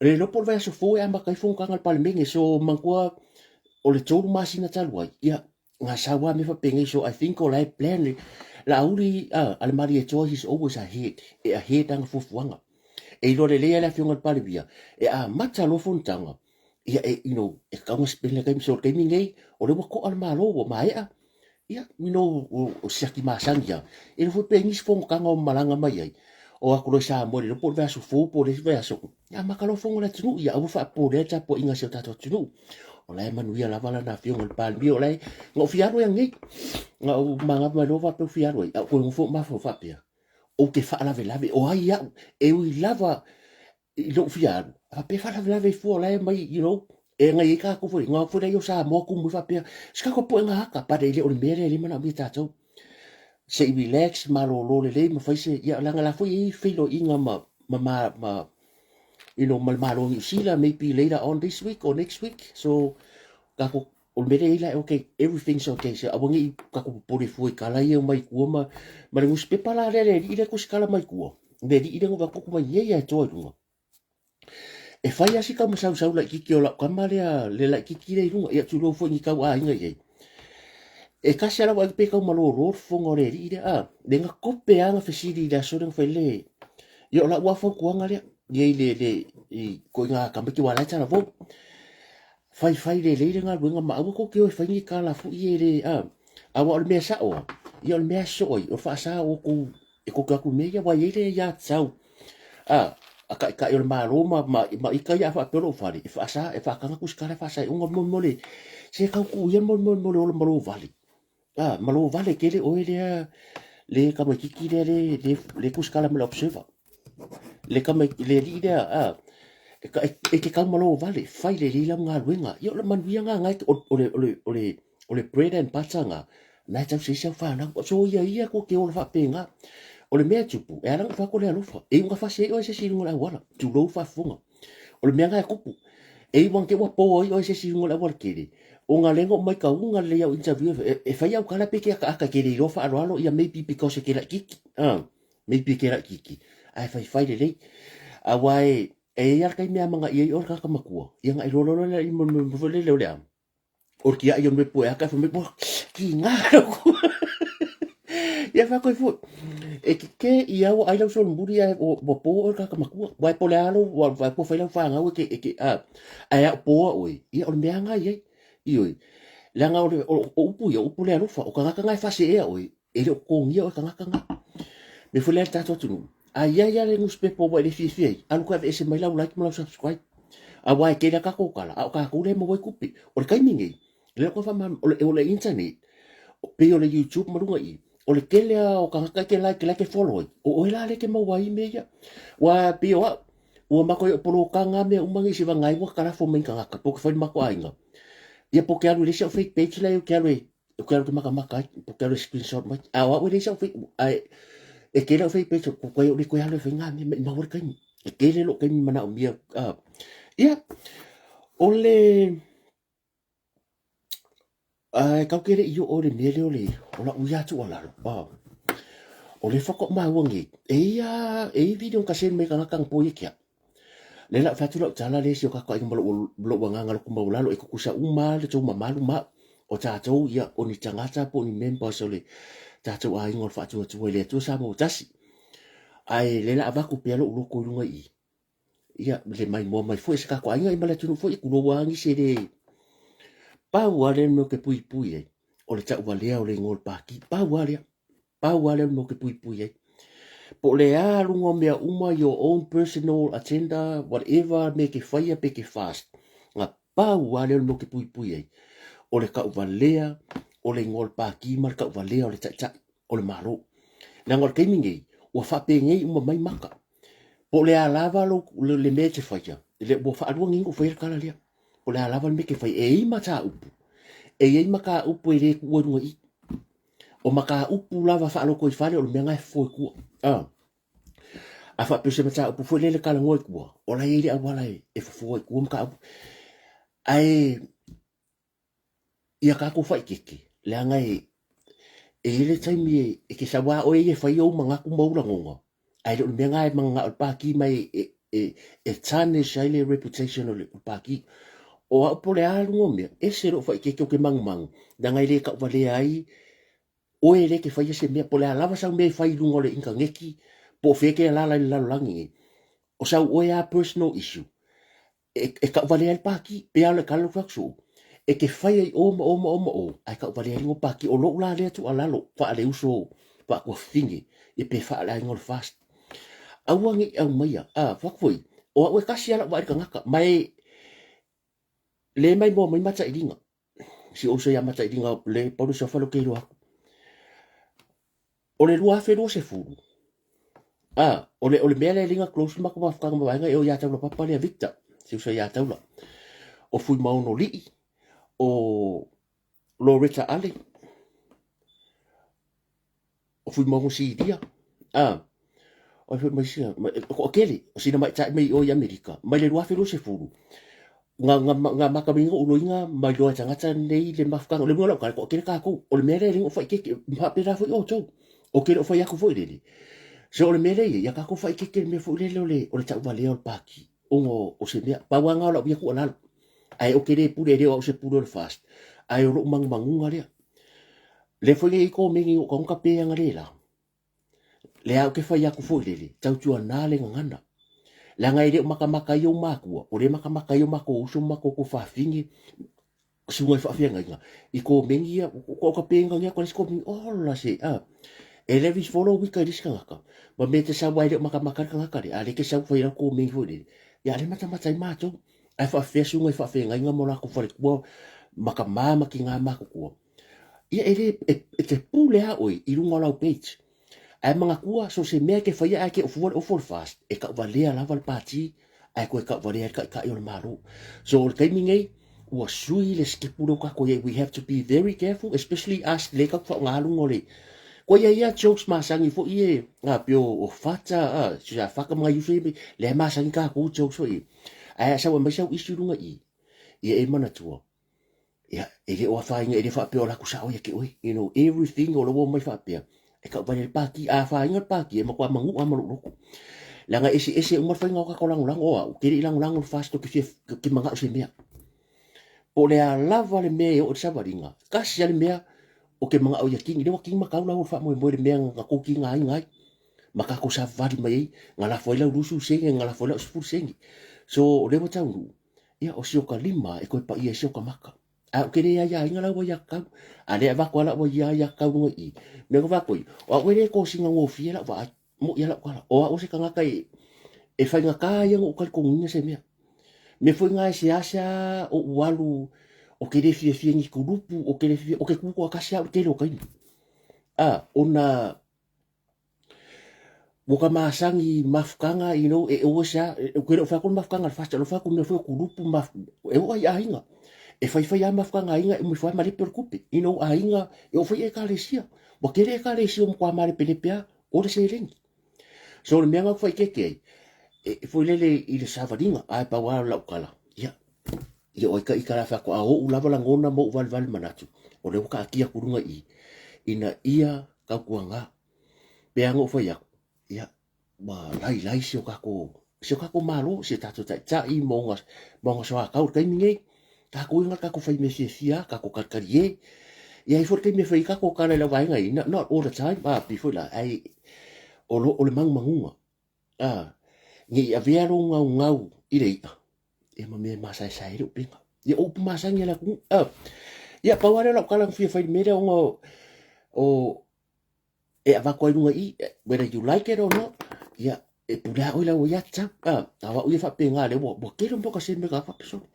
e le iloa po o le vaiaso fou e amata ai fonotaga a le Palemene. So manatua o le 3 masina talu ai, ia, na sau lava mea faapenei. So I think o la e plan le Laauli a le Malietoa, he's always ahead. E ahead ana fuafuaga. E iloa lelei lava le afioga i le Palemia, e amata loa fonotaga, ia e, you know, e tatau ona spend le taimi. So o le taimi nei, o lea ua to'a le Malo, ua maea, ia, you know, o siaki masani lava. E le foi pe i ai nisi fonotaga o malaga mai ai, o atu loa i Samoa, le iloa po o le vaiaso fou po o le isi vaiaso, ia amata loa fono a le atunuu, ia aua faapopoleina le tapuaiga a si o tatou atunuu. O la e manuia lava lana afioga i le Palemia, o la e, na ou fia alu ai ananei, na ou manava mai loa faapea ou fia alu ai, a ou toe nofo ou mafaufau faapea, ou te faalavelave, o ai au, e ui lava i lou fia alu, a faapea e faalavelave ai fua o la e aumai, you know, E ngai ai kākou foi, ngā foi lai o Samoa kumu i faapea, se kākou poʻe ngā haka, but e le o le mea lea e le manaomia e tātou. Se i relax, malōlō lelei ma fai se, ia, leaga la foi e i ai feiloaiga ma, ma, ma, ma, you know, ma le Malo o Niu Sila, maybe later on this week or next week. So, kākou, o le mea lea e i ai la, okay, everything's okay. So, aua ne i kākou popole fua i kala ia mai kua ma, ma le nusipepa la lea le alii lea kusikala mai kua. Le alii lea ngova kuku mai ia ia e toa i luga. E fai lava si tau masausau laitiiti o lau tama lea, le laitiiti lea i luga, ia tulou foi ni tau aiga i ai. E tasi lava lau vaai pe tau malolo le fofoga o le alii lea, a, le na tope lava na fesili i le aso lea na fai le, ia o lau lava fautuaga lea, i ai le, le, i ituaiga tamaiti aua o la e talavou. Faifai lelei le galuega ma aua tou te o e fai ni tala foi e le, a, aua o le mea sao lava, ia o le mea e soo ai, o le faasa o outou e tou te o atu i mea ia, aua e i ai le aiatatau a, a taitai o le Malo ma, ma, ma ita ia a faapea lou fale, e faasa, e faataga tusitala e faasa ai ona mo, mo le, se tau tuu ia mo, mo, mo le ola malo vale. A, malo vale tele oe lea, le tamaitiiti lea le, le, le tusitala ma le observer. Le tama, le alii lea, a, e, e, e te tau malo vale, fai lelei lau galuega. Ia o le manuia nga nga o, o le, o le, o le, o le bread and butter nga, na e tausi ai si au fanau. So ia ia ko te ola faapena. O le mea e tupu, e ala ona fai atu le alofa. E iu ina fasi ai oe e se isi i luga o le auala, tulou faafofoga. O le mea na e tupu, e iu ina te i ua po ai oe e se isi i luga o le auala tele, ona lea na ou matauina lelei au interview e, e fai au tala pe te akaaka e te le iloa faaaloalo, ia maybe because e te laitiiti, ah, maybe e te laitiiti, ae faifai lelei. Aua e, e i ai lava le taimi e amanaia ai oe le tagata matua, ia ona e iloa loa lea i mea foi lele o le a, o le tiai o le mea poe aka fai mai, ua kiga lou. Ia fai foi, e keke i au ai lau solomuli ae ua po oe le tagata matua. Uae po o le a lou, ua ua fai lau fanau e ke, e ke, a, ae a o poa oe, ia o le mea lava na i ai. Ioe, leaga o, le, o, o upu ia, o upu le alofa, o tagata na e faaseea oe, e le o totogia oe tagata na. Mea foi lea le tatou atunuu, a i ai lava le nusipepa ua e le fiafia ai, alu toe aveese mai lau like ma lau subscribe. Aua e tele a tatou tala, a o tatou lea e maua ai tupe. O le taimi nei, lea ua faamalamalama, o le, o le internet, pei o le YouTube ma luga i i, o le tele lava o tagata e te like, la e te follow ai, o oe la lea e te maua ai mea ia. Ua pei o au, ua matou i poloka ngā mea uma nei se vanga ai ua kalafo mai tagata, po o ke fai le matou aiga. Ia po o ke alu i le isi au fake page la e ke alu e Ou te alu te makamaka ai, ou te alu e screenshot mai. A o au e leai sau fai, ae e tele au fai page, ko koe o le koe alu e fai ngā mea, maumau le taimi. E tele lou taimi manaomia. Ia, o le, e kau ke le i oo le mea lea o le, o lau ia tuualalo. O le faatoa maua nei, e ia, e i video ka send mai tagata na po ia ke au. Lea la ou fai atu lau tala lea i si o tatou aiga ma lou, lou agaga loto maualalo e tutusa uma lava le tou mamalu ma au. O tatou ia, o ni tagata po o ni members o le tatou aiga o le Faatuatua i le Atua Samoa ua tasi. Ae lea la avatu pea lou loto i luga i i, ia le maimoa mai foi e se tatou aiga ia ma le atunuu foi, tulou lava nisi e le pau lava lea mea ou te puipui ai, o le tauvalea o le igoa o le Pāti. Pau lava lea. Pau lava lea o le mea ou te puipui ai. Po o le a luga o mea uma, your own personal agenda, whatever mea e te faia pe te fast, na pau lava lea o le mea ou te puipui ai, o le tauvalea o le igoa o le Pāti ma le tauvalea o le Taitai o le Malo. Leaga o le taimi nei, ua faapenei uma mai maka. Po o le a lava lou, le, le mea e te faia, le, ua faalua nei ona ou faia le tala lea. Po o le a lava le mea e te faia, e i ai mataupu, e i ai mataupu e le tuua i luga i i. O mataupu lava faalotoifale o le mea na e fofo i tua. A, a faapea o se mataupu foi lele talanoa i tua, o la e i ai le auala e, e fofo ai i tua mataupu. Ae ia tatou faitete, leaga e, e i ai le taimi e, e te sau lava oe ia e fai ou manatu ma ou lagona, ae le o le mea na e mananao le Pāti mai e, e, e tarnish ai le reputation o le Pāti. O au po o le a luga o mea, ese lou faitete ou te manumanu, leaga e le tauvalea ai oe lea e te faia se mea, po o le a lava sau mea e fai i luga o le initaneti, po o fea e te alaala i le lalolagi nei, o sau oe lava personal issue, e, e tauvalea ai le Pāti, pei lava o le tala lea ou fai atu soo, e te fai ai o ma o ma o ma o, ae tauvalea ai luga o Pāti. O lou la lea tuualalo faaleuso faatuafafine, ia pe faaleaiga o le FAST. Aua ne i aumaia, a, fai atu foi, o au e tasi lava lau vaai i le tagata, ma e le maimoa mai matailiga. Si ou uso ia matailiga le pau le suafa lea ou te iloa atu. O le 2020, a, o le, o le mea lea e le na close le matou mafutaga ma vaega e o ia Taula Papa lea Victor, si uso ia Taula. O Fuimaono Lii, o Loretta Ale, o Fuimaono Silia, a, o ai foi ma isi, o toatele, o sina tamaitai mai o i Amerika, mai le 2020, nga, nga, nga makamina o uloiga mai loa e tagata nei le mafutaga. O le uiga o lau tala, toatele tatou. O le mea lea e le o faaeteete, faapena foi outou. Ou te le o fai atu foi lele. So o le mea lea e i ai, ia tatou faaeteete i le mea foi lele o le, o le tauvalea o le pati, ona o se mea. Pau lava lena o lau ia tuualalo. Ae ou te le pule, e le o au se pule o le FAST, ae o lou manumanuga lea. Lea foi e i ai komeni o tagata pe ana le la. Lea ou te fai atu foi lele, tautuana le gagana. Leaga e le o matamata ai ou matua, o lea e matamata ai o matou uso ma matou tuafafine, susuga i faafeagaiga, i komeni ia, o ka pe gagea atu e le isi komeni, ola se, a. E le vis follow wika i le isi tagata, ma mea te sau ai le o matamata le tagata lea, a lea te sau fai lau komeni foi lele, ia a lea matamata ai matou. Ae faafefea susuga i faafeagaiga ma o latou faletua ma tama ma tina matutua. Ia e le, e, e te pule lava oe i luga o lau page. Ae manatua, so o se mea e te faia ae te ofua le ofu o le FAST, e tauvalea lava le pati, ae toe tauvalea ai le taitai o le Malo. So o le taimi nei, ua sui le sikepu lea ua tatou i ai, we have to be very careful, especially us lea tatou te faaaoga luga o le, kua i ai lava jokes masani foi ia, a pei o Fata, a, si a Fata ma nai uso ia, lea e masani tatou jokes foi ia. Ae a sau e aumai sau issue i luga i i, ia e manatua, Ia, e le o afaina, e le faapea o latou sao ia te oe. You know, everything o lo o omai faapea, e tau vale le pati, a afaina le pati, e matua manua lava ma lou loto. Leaga e eseese uma le faiga o tatou lagolago, o au, ou te le i lagolago i le FAST ou te fia, ou te manao i se mea. Po o le a lava le mea e oo i le savaliga, tasi lava le mea ou te manao ia kini, lea ua kini matau lau o le faamoemoe i le mea na tou tigaina ai, ma tatou savavali mai ai, na lafo ai lau 20 sene, na lafo ai lau 10 sene. So, o lea ua taunuu, Ia, o si o ka lima e toe paʻi ai si o ka maka. A ou te le aiaina lau aiatatau, a lea e avatu lava lau aiatatau luga i i. Mea ka faapea, o au e le tosina gofie lau vaai, moʻi lava lau tala. O au o se tagata e, e faigata ia ona ou talitonuina se mea. Mea foi na e seasea ou alu, ou te le fiafia i ni kulupu, ou te le fiafia, ou te tu toatasi lava au i le tele o taimi. A, ona Ua ka masani i mafutaga, you know, e always a, ou te le o fai atu le mafutaga a le FAST, o le fai atu mea foi o kulupu ma, e oo lava i aiga. E faifai lava mafutaga a aiga e uma ifo lava malepe o le tupe. You know, aiga, e oo foi i ekalesia. Ua tele ekalesia ua matua malepelepe lava o le seleni. So o le mea lena ou te faaeteete ai, e foi lele i le savaliga, ae pau lava lau tala, ia, ia o ai ka ita la fai atu, a o ou lava lagona ma ou valevale manatu, o lea ua taatia atu i luga i i, ina ia tautuaga Pei lava ona ou fai atu, ia, ua lailai si o tatou, si o tatou Malo, si o tatou Taitai ma ona, ma ona soatau i le taimi nei. Tatou ia na o tatou fai mea fiafia lava, tatou talitalie. Ia e i ai foi le taimi e fai ai tatou tala i lau vaega ia, not all the time, a, pei foi la, ae o lo, o le manumanuga, a, ne i avea lou gaugau i le i'a, ia ma mea e masaesae ai le upega. Ia o upu masani a le atunuu. A, ia pau lava lea o lau tala na fia fai i le mea lea ona o, e avatu ai luga i i, whether you like it or not, ia, e pule lava oe i lau aiatatau. A, a o au ia faapena, lea ua, ua tele mea o ka send mai ka faapea sole.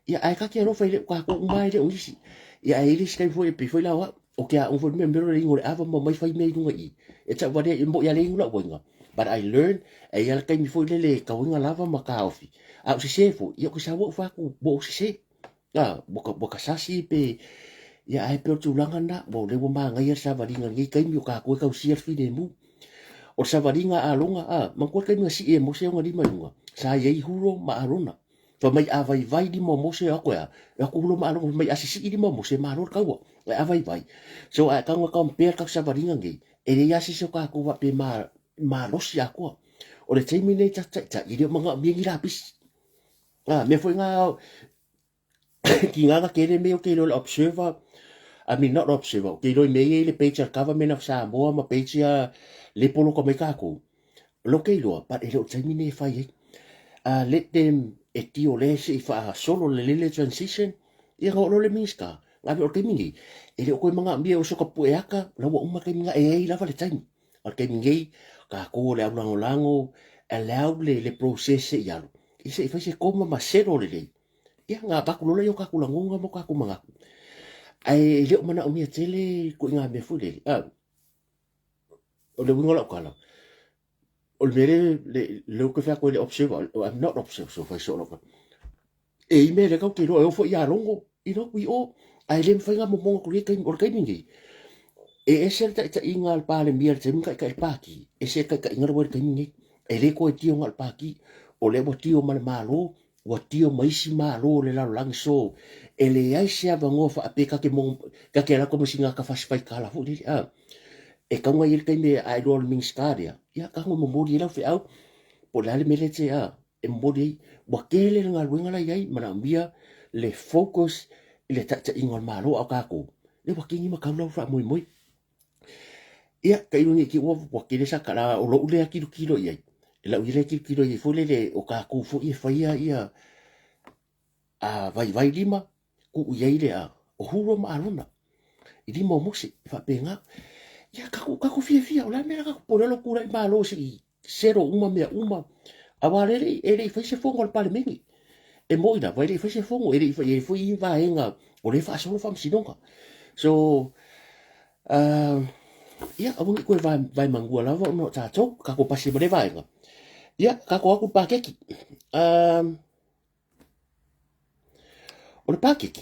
Ia, ae ta te alofa i le tatou uma lava e le o nisi. Ia, ae i ai le isi taimi foi e pei foi la o au, o ke aoga foi le mea, mea le inu o le ava ma omai fai mea i luga i i. E tau valea, e moi lava le inu lau aiga. But I learn, e i ai lava le taimi foi lele e tauiga lava ma taofi. A o sese foi, ia ou te sau au fai atu, ua ou sese. A, ua ka, ua ka sasi pe, ia ae pei o le tulaga lena, ua o lea ua manaia le savaliga i lenei taimi o tatou e tausia le filemu. O le savaliga a Alona, a, manatua le taimi na sii e Mose ona lima i luga, sa i ai Huro ma Arona. Fai mai a vaivai lima o Mose, o atu e a? E o atu Huro ma Arona, fai mai a sisii lima o Mose, malo le taua. Ae a vaivai. So a e tago e compare le tatou savaliga nei, e leai lava se isi o tatou faapea e ma, malosi atoa. O le taimi lenei tatou taitai, e le o manaomia ni lapisi. A, mea foi na tiga na tele mea ou te iloa i le observer, I mean not observer, ou te iloa i mea ia i le page a le Government of Samoa ma page ia le poloka mai tatou. O lea ou te iloa, but e le o le taimi lenei e fai ai. Let them e tio lea se i faasolo lelei le transition, ia ona oo loa lea i le Minista. Ae o le taimi lenei, e le o toe manaomia e oso ka pue ata, la ua uma le taimi lena, e i ai lava le taimi. O le taimi nei, tatou o le au lagolago, allow le, le process se i alu, ia se i fai se koma ma settle lelei. Ia, ona avatu loa lea o tatou lagona ma o tatou manatu. Ae e le o manaomia tele ituaiga mea foi lele. Ah, o le uiga o lau tala, o le mea lea, le, le ou te fai atu ai le observer, I'm not observer, so fai soo lau tala. E i mea lea kau te iloa e oo foi ia Logo, you know, i o, ae le mafai ngā momonga ko le taimi, o le taimi nei, e ese le taitaiga a le Palemia i le taimi na taitai le Pati, ese le taitaiga lea ua i le taimi nei. E le toe tio na o le Pati, o lea ua tio ma le Malo, ua tio ma isi Malo o le lalolagi, so e leai se avanoa faapea ta te mogo, ta te alu atu ma sina ata fasi faikala foi lele, a. E tatau ona i ai le taimi a e iloa o le Minisita lea, ia tago e momoli ai lau feau, po o le a le mea lea e te, a, e momoli ai. Ua tele le galuega la e i ai, manaomia le focus i le taitaiga o le Malo, a o tatou, lea ua kini ma tau lau faamoemoe. Ia, tailo nei i te ua, ua tele sa tala, o lou lea tilotilo i ai, lau ia lea tilotilo i ai foi lele, o tatou foi e faia ia a vaivai lima, tuu i ai le a, o Huro ma Arona, i lima o Mose, e faapena. Ia, tatou, tatou fiafia, o le a le mea la tatou popole ai lou tulai malo se i sero uma mea uma, aua e le e le i fai se fono a le Palemene. E moni lava, e le i fai se fono, e le i fai ai foi ni vaega o lea e faasolo faamasinoga. So, uh, ia, aua ne i toe vaemanua lava ona o tatou, tatou pasi ma lea vaega. Ia, tatou atu i le paketi. Uh, O le paketi,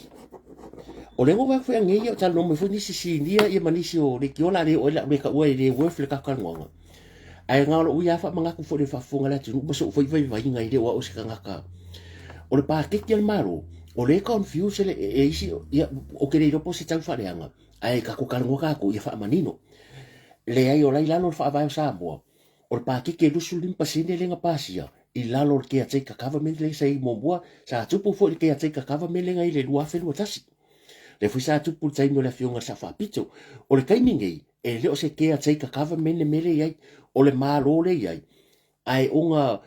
o lea ua vaai atu nei o talanoa mai foi nisi sinia ia ma nisi o leitioa la le oo ai le taua e le worth le tatou talanoaga. Ae na o lou ia faamanatu foi i le faafofoga a le atunuu ma sou foi vaivaiga e le o au o se tagata. O le paketi a le Malo, o lea e confuse le, e isi, ia, ou te le iloa po o se tau faaleaga, ae tatou talanoa tatou ia faamanino. Leai, o la i lalo o le Faavae o Samoa, O le paketi e 25% lea na pasia i lalo o le caretaker government lea sa i ai muamua, sa tupu foi le caretaker government lea na i ai i le 2021. Lea foi sa tupu i le taimi o le afioga i le Sao Faapito. O le taimi nei, e le o se caretaker government le mea lea e i ai, o le Malo lea e i ai, ae ona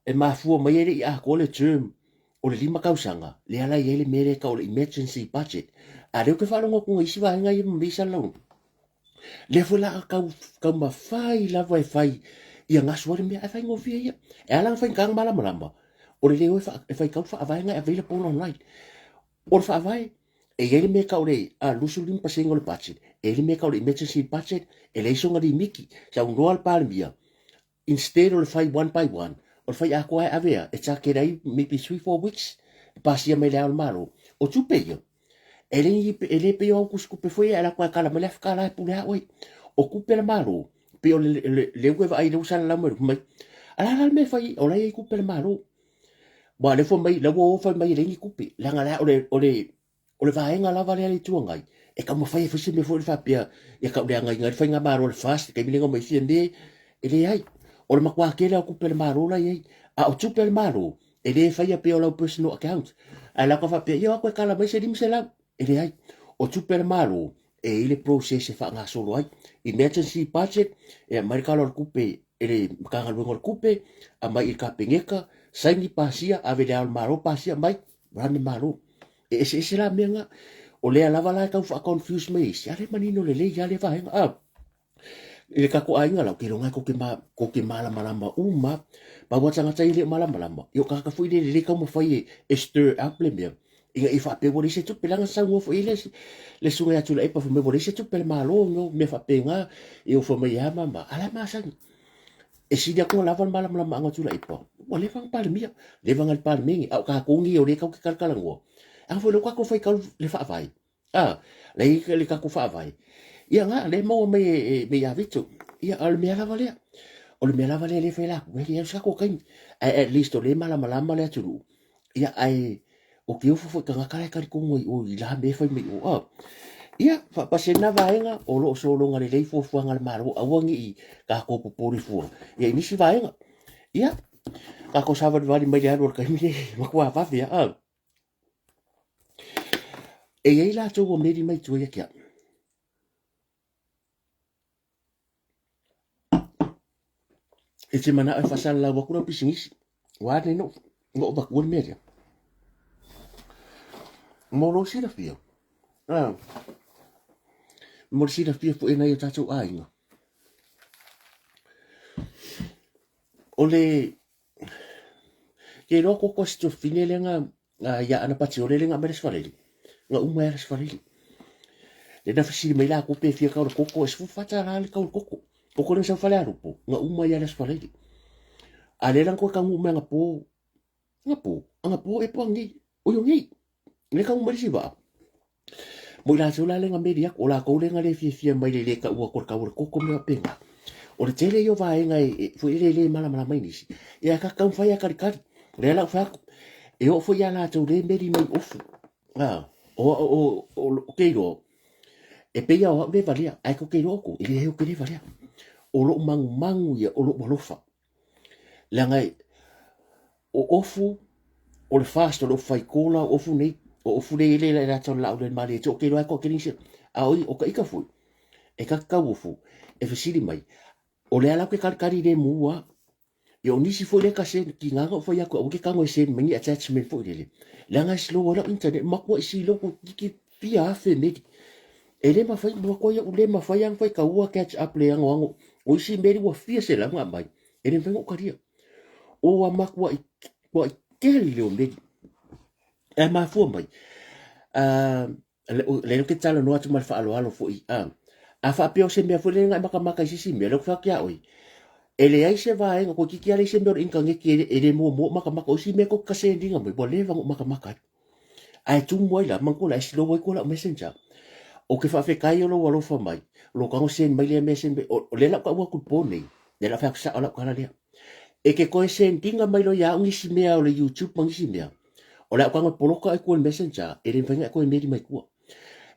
e mafua mai e le i atoa le term o le 5 tausaga, lea la e i ai le mea lea e tau o le emergency budget. A o lea ou te faalogo atu i isi vaega ia ma isi alauni, Lea foi la a tau taumafai lava e fai ia gasu ai le mea, ae faigofie ia. E ala ona faigata ona malamalama, o le le o e faitau le faavae na e available online. O le faavae, e i ai le mea e tau o le 25% o le budget, e i ai le mea e tau o le emergency budget, e leai sona limiti. Saunoa le Palemia, instead o le fai one by one, o le fai atoa e ave a, e target ai maybe 3-4 weeks, e pasia mai le Ao o le Malo. O tupe ia, e le, e le pei o au tusitupe foi ia e alu atu lava e kala mai le afe tala e pule lava oe. O tupe a le Malo, pei o le, le, le ua e vaai lea ua salalau mai, mai, a la la le mea e fai, o la e i ai tupe a le Malo. Aua o lea foi mai, la ua o fai mai e leai ni tupe, leaga la o le, o le, O le vaega lava lea a le Itu Agai, e taumafai e fai se mea foi lea faapea ia tauleagaina ai le faigamalo a le FAST i le taimi lea na omai ai Fiame, e leai. O le matua tele lava o tupe a le Malo la e i ai. A o tupe a le Malo, e le faia pea o lau personal account. Ae la ua faapea, ia o atu e kala mai se 500. E leai. O tupe a le Malo, e i ai le process e faagasolo ai. Emergency budget, e aumai le tala o le tupe e le Matagaluega o le Tupe, aumai i le Kapeneta, saini pasia, ave i le Ao o le Malo pasia mai, run le Malo. E eseese la mea na. O lea lava la e tau faa-confuse mai isi, a le manino lelei lava lea vaega. A, i le tatou aiga la, ou te iloa tou te, ma, tou te malamalama uma. Pau lava tagata ia e le o malamalama, ia o tagata foi lele lea e taumafai e, e stir up le mea, ina ia faapea ua leai se tupe, leaga saunoa foi i ai le, le susuga ia Tuilaepa fai mai ua leai se tupe a le Malo, no, mea faapena, ia ua fai mai e a mama, a la e masani. E sili atu ona lava le malamalamaaga o Tuilaepa, ua leva ona Palemia, leva ona i le Palemene, a o tatou nei o lea tatou te talatalanoa, a foi o lea ua tatou faitau le Faavae, a, la e i ai le tatou Faavae, ia na, lea e maua mai e e ia Vito, ia, a o le mea lava lea, o le mea lava lea lea e fai latou, e leai se tatou taimi, ae at least o lea e malamalama le atunuu, Ia, ae ou te ofo foi i tagata la e talitonu ai i o i la mea e fai mai i o. A. Ia, faapasi ai lena vaega, o lo o sologa lelei fuafuaga a le Malo, aua ne i tatou popole fua ia i nisi vaega. Ia, tatou savalivali mai le alu o le taimi lenei, matua vave lava. A. E i ai latou ua meli mai tua ia te au. E te manao e faasalalau atu lau pisinisi. Ua ane no, no vatua le mea lea. Mo lou silafia, ah, mo le silafia foi e nai o tatou aiga. O le, ke iloa koko se tuafafine lea na ia Ana Patiole lea na aumai le Aso Faraile. Na uma ai le Aso Faraile. Lea na fesili mai latou pe fia tau le koko, e $14 le tau o le koko. Koko lea na sau Falealupo, na uma ai le Aso Faraile. A lea la na toe taunuu mai anapo, anapo, anapo ea po o ananei. O io nei, le kau mai le isi vaa. Mo i latou la le na meli aku, o lakou lea na le fiafia mai le le taua atu o le tau o le koko ma mea faapena. O le tele ia o vaega e foi lele e le malamalama ai nisi, ia ae tatou taumafai lava e talitali. O lea la ua fai atu, e oo foi ia latou lea e meli mai ofu, a, o, o, o, ou te iloa, e pei lava o au lea e valea, ae tou te iloa outou, e leai ou te le valea. O lou manumanu ia, o lou alofa. Leaga e, o ofu, o le fast, o le ofu faikola, o ofu nei, o ofu lea i le lata o le laau le malie te o ke loa ko ke nisi. A oi, o ka ika foi, e ka kau ofu, e fesili mai, o le ala ke kalikali le mua, ia o nisi foi le ka sen, ki nganga o fai aku, au ke kango e sen, mai ni attachment foi lele. Leaga e slow ai lau internet, makua i silo ko kiki fia afe meli. E le mafai, makua ia u le mafai ang fai kaua catch up le ango ango. O isi meli ua fia se lauga mai, e le mafai ona ou talia. O a makuaʻi kuaʻi keli le o meli. E mafua mai, lea ou te talanoa atu ma le faaaloalo foi, a faapea o se mea foi lele na e matamata i se isi mea, lea ou te fai atu ia oe, e leai se vaega, toeitiiti lava leai se mea o le initaneti e le muamua ou matamata. O isi mea tou te kaseniga mai, ua leva ona ou matamata ai. Ae tumu ai la, manatua la, e slow ai koe lau messenger. Ou te faafetai o lou alofa mai, o lou tago send mai lea mea send mai, o lea la ou tau atu i le po nei, lea la ou fai atu sao lau tala lea. E te toe send ina mai loa ia au nisi mea o le YouTube ma nisi mea, o le a ou tago e poloka oe i tua i le messenger, e le mafai ona e toe meli mai tua.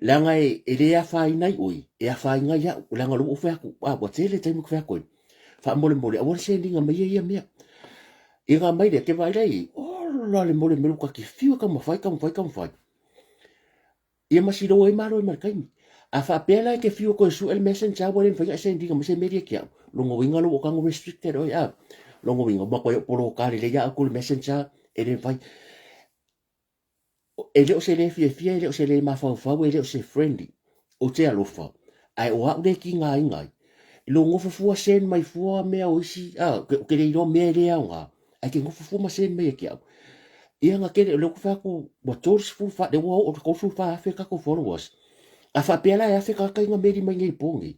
Leaga e le afaina ai oe, e afaina ai au, leaga o lea ua ou fai atu, a ua tele taimi ou te fai atu ai, faamolemole aua le send ina maia ia mea. Ia na mai lea, ke vaai la i ai, ola le mole mea ka te fiu e taumafai, taumafai, taumafai. Ia ma silo ai malo ai ma le taimi. A faapea la e te fiu e toe sue le messenger ua le mafai ona e send ina mai se meli e ke au. Longa uiga lou o tago restricted oe a. Longa uiga ua matua e poloka lelei ia au ku le messenger e le mafai. E le o se le fiafia, e le o se le mafaufau, e le o se friendly. Ou te alofa, ae o au le tigaina ai. I lou nofo fua send mai fua mea o isi, a, ou te le iloa mea e le aoga, ae te nofo fua ma send mai ia te au. Ia na tele, o lea ou te fai atu, ua 34, lea ua oo i le 34,000 tatou followers. A faapea la e 1,000 tagata ia na meli mai nei i le po nei,